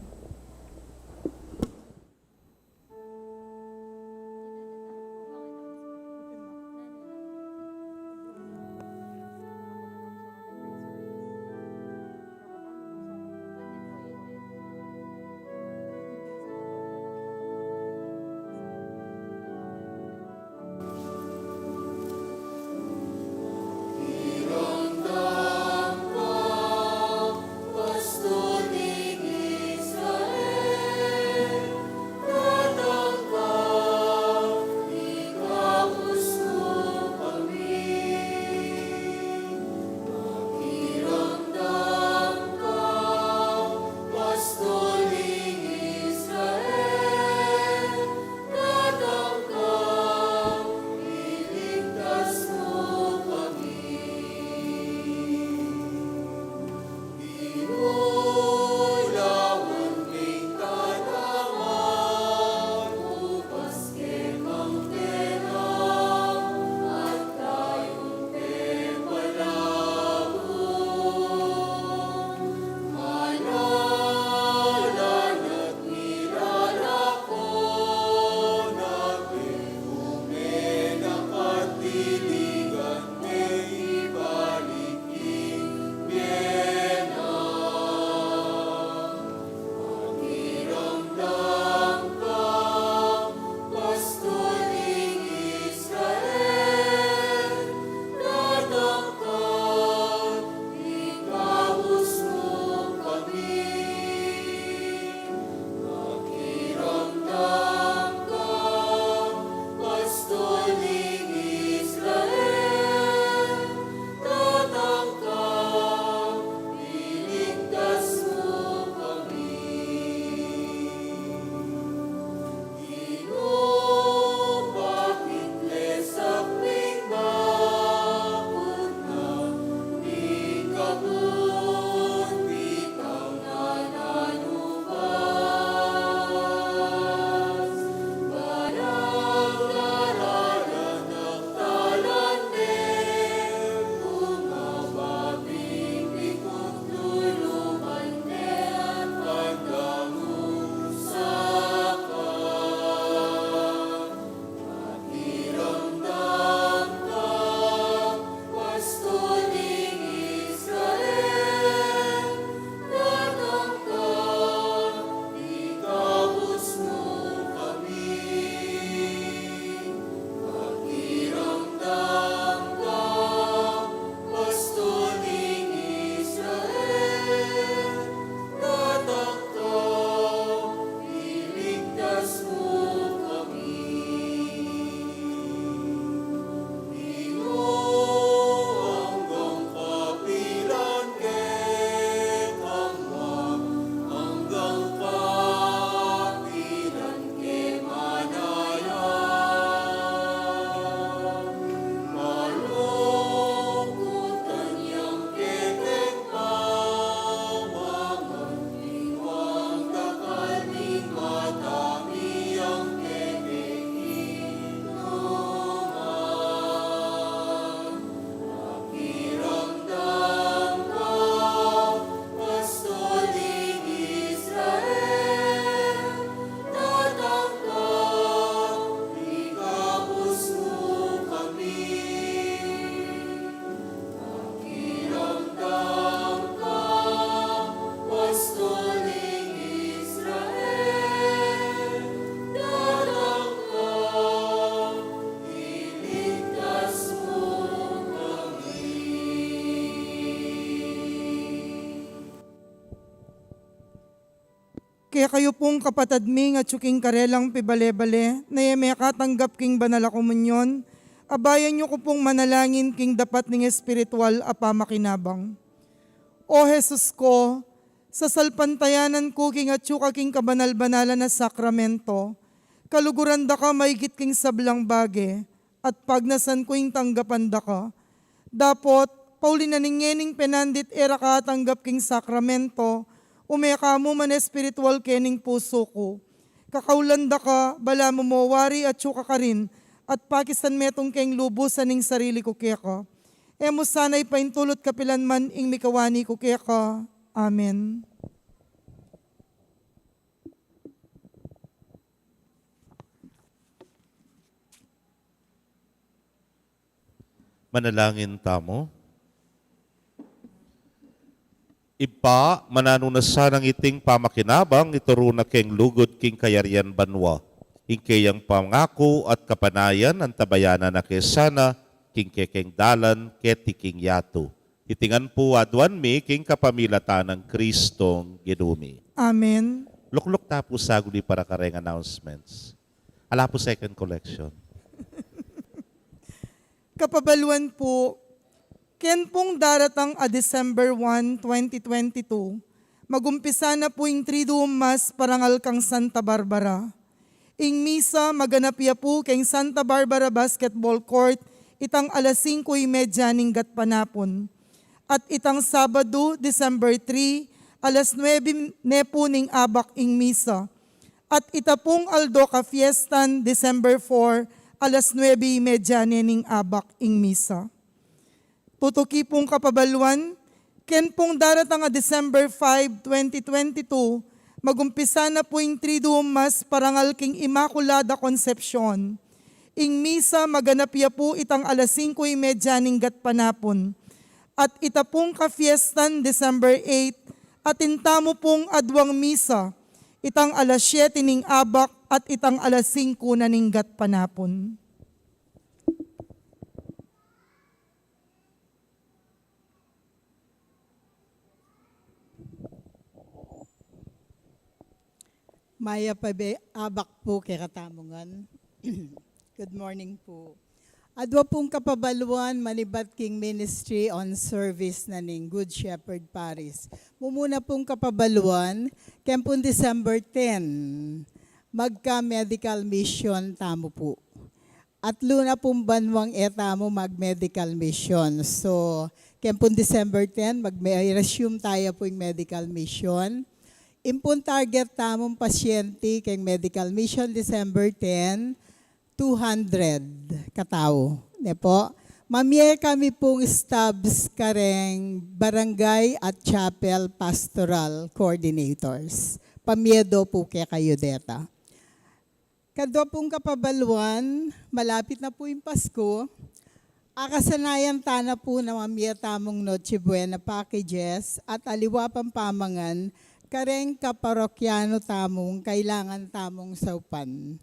Kekayu pung kapatad ming atyu king karelang pibale-bale, na e mekatanggap king banal a komunyon, abayan yu ku pung manalangin king dapat ning espiritual a pamakinabang. O Jesus ko, sasalpantayanan ku king atyu ka king kabanal-banalan a sakramento, kaluguran da ka maigit king sablang bage, at pagnasan ku ing tanggapan da ka. Dapot, pauli na ning ngening penandit e ra ka atanggap king sakramento, ume ka mu man espiritual kening pusu ku. Kakaulan da ka, balamu mo wari atyu ka karin, at pakisan metung keng lubusan ing sarili ku keka. E mu sana ipaintulut kapilan man ing mikawani ku keka. Amen. Manalangin tamu. Ibpa, mananu na sanang iting pamakinabang ituru na keng lugud king kayarian banua. Ing keyang pangaku at kapanayan, antabayanan na ke sana king kekeng dalan keti king yatu. Iti ngan pu aduan mi king kapamilatan nang Kristong Ginu mi. Amen. Lukluk ta pu saguli para kareng announcements. Ala pu second collection. Kapabaluan pu, ken pung daratang a December one, twenty twenty-two, magumpisa na pu ing Triduum Mass parangal kang Santa Barbara. Ing misa maganap ya pu keng Santa Barbara Basketball Court itang alas singko y medya ning gatpanapun. At itang Sabadu, December three, alas nuebe ne pu ning abak ing misa. At ita pung aldo ka fiestan, December four, alas nuebe y medya ne ning abak ing misa. Tutuki pung kapabaluan, ken pung daratang a December five, twenty twenty-two, magumpisa na pu ing Triduum Mass parangal king Immaculada Concepcion. Ing misa maganap ya pu itang alas singko y medya ning gatpanapun. At ita pung kafiestan December eight, atin tamu pung aduang misa, itang alas siyete ning abak at itang alas singko na ning gatpanapun. Mayap a abak pu kekatamu ngan. Good morning pu. Adwa pung kapabaluan manibat king Ministry on Service na ning Good Shepherd Parish. Mumuna pung kapabaluan, ken pung December ten, magka-medical mission tamu pu. Atlu na pung banuang e tamu mag-medical mission. So, Keng pung December ten, mag-, may resume tamu pung medical mission. Ing pung target tamung pasyente keng medical mission December ten, two hundred katau. Ne pu? Mamie kami pung stubs kareng barangay at chapel pastoral coordinators. Pamie do pu kekayu deta. Kadua pung kapabaluan, malapit na pu ing Pasku. Akasanayan ta na pu na mamie tamung Noche Buena packages at aliwa pang pamangan kareng kaparokyanu tamung kailangan tamung saupan.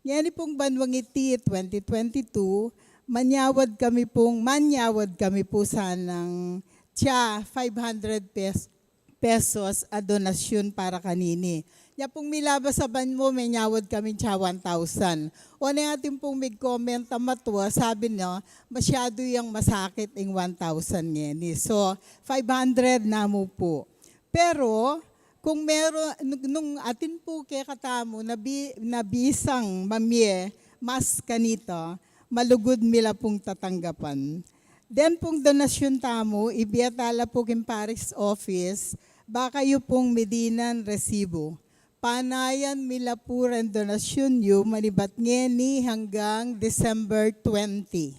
Ngeni pung banuang iti, twenty twenty-two, manyawad kami pung, manyawad kami pu sanang tsa five hundred pes-, pesos a donasyun para kanini. Nya pung milabas a banua, menyawad kami tsa one thousand. O ne atin pung mig-comment a matua, sabi na, masyadu yang masakit ing one thousand ngeni. So, five hundred na mu pu. Pero, kung meron, nung, nung atin pu kekatamu, nabi-, nabisang mamie, mas kanita, malugud mi la pung tatanggapan. Deng pung donasyun tamu, ibie ta la pu king parish office, ba kayu pung midinan resibu. Panayan mi la pu reng donasyun yu, manibat ngeni hanggang December twenty.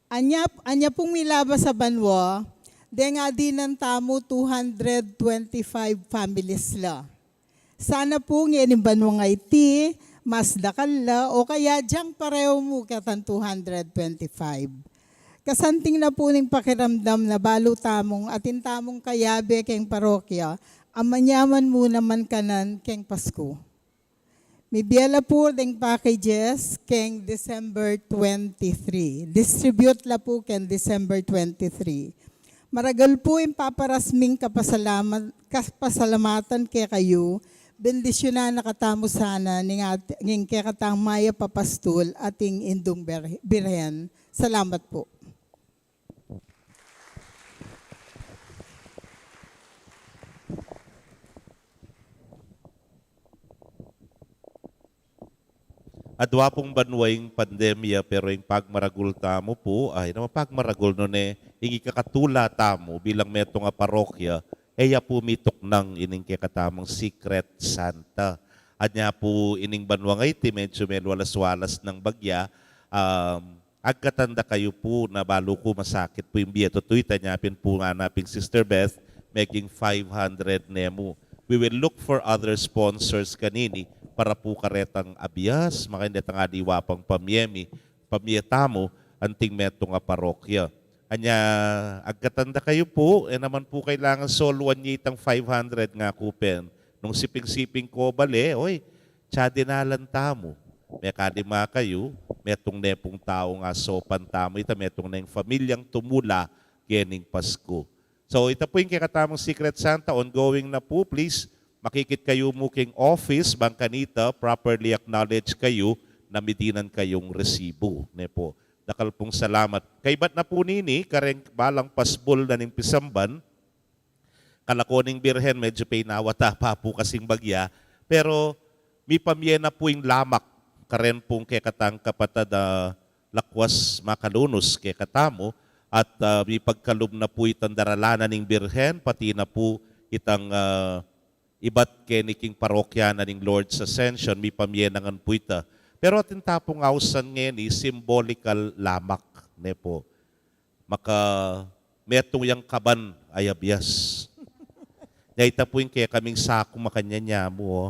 Anya, anya pung milabas a banua, deng adinan tamu two hundred twenty-five families la. Sana pu ngening banuang iti, mas dakal la, o kaya dyang pareu mu ketang two hundred twenty-five. Kasanting na pu ning pakiramdam na balu tamung, atin tamung kayabe keng parokya, a manyaman mu naman kanan keng Pasku. Mibie la pu deng packages keng December twenty-three. Distribute la pu keng December twenty-three. Maragul pu ing paparas ming kapasalamat-, kapasalamatan kekayu, bendisyunan na katamu sana ning at-, ning kekatang mayap a pastul at ing Indung Bir-, Birhen. Salamat pu. Adwa pung banua ing pandemya, pero ing pagmaragul tamu pu, ay, naman pagmaragul nune, ing ikakatula tamu bilang metung a parokya, e ya pu mituknang ining kekatamung Secret Santa. Anya pu ining banua ngeni, medyu meluwalas-walas nang bagya, um, agkatan da kayu pu na balu ku masakit pu ing bie, tutu ita nya pin pu ngana pin Sister Beth, meging five hundred ne mu. We will look for other sponsors kanini para pu karetang abias, makanyan detang aliwa pang pamie mi, pamie tamu, anting metung a parokya. Anya, agkatan da kayu pu, e naman pu kailangan soloan ye itang five hundred nga ku pin. Nung siping-siping ku bale, oy, tsa dinalan tamu. Mekalima kayu, metung ne pung tau nga saupan tamu, ita metung neng pamilyang tumula kening Pasku. So, ita pu ing kekatamung Secret Santa, ongoing na pu, please, makikit kayu mu king office, bang kanita, properly acknowledge kayu, na midinan kayung resibu, ne pu. Dakal pung salamat. Kaybat na pu nini, kareng balang pasbul na ning pisamban, kalako ning Birhen, medyu pin awat a pa pu kasing bagya, pero mipamie na pu ing lamak, karen pung kekatang kapatad a lakwas makalunus kekatamu, at, ah, mipagkalub na pu itang daralan na ning Birhen, pati na pu itang, ah, ibat keni king parokya na ning Lord's Ascension, mipamie na ngan pu ita. Pero atin ta pung ausan ngeni, symbolical lamak, ne pu. Maka metung yang kaban a abias. Nya ita pu ing kekaming saku makanyan ya mu, o.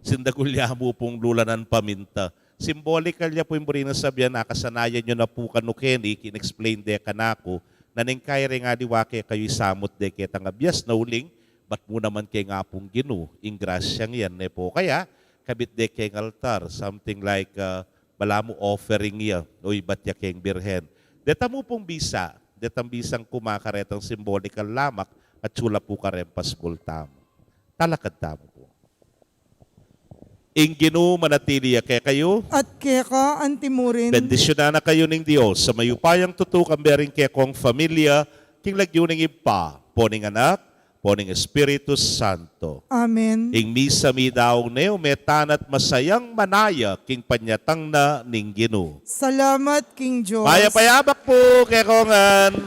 Sindagul ya mu pung lulanan paminta. Symbolical ya pu ing buri nang sabian, akasanayan yu na pu kanu keni, kin-explain de kanaku, na neng kaireng aliwa kekayu isamut de ketang abias na uling, bat mu naman keng Apung Ginu ing grasyang yan, ne pu. Kaya, kabit de keng altar, something like, ah, balamu offering ya, o ibat ya keng Birhen. Deta mu pung bisa, detang bisang kumakaretang symbolical lamak, at sula pu kareng pasbul tamu. Talakad tamu pu. Ing Ginu manatili ya kekayu. At keka antimurin. Bendisyunan na kayu ning Dios a mayupayang tutu, kambe ring kekong familia, king lagyu ning Ibpa, pu ning Anak, pu ning Espiritu Santo. Amen. Ing misa midaung ne, ume tana at masayang manaya king panyatang na ning Ginu. Salamat king Dios. Mayap a yabak pu, kekongan.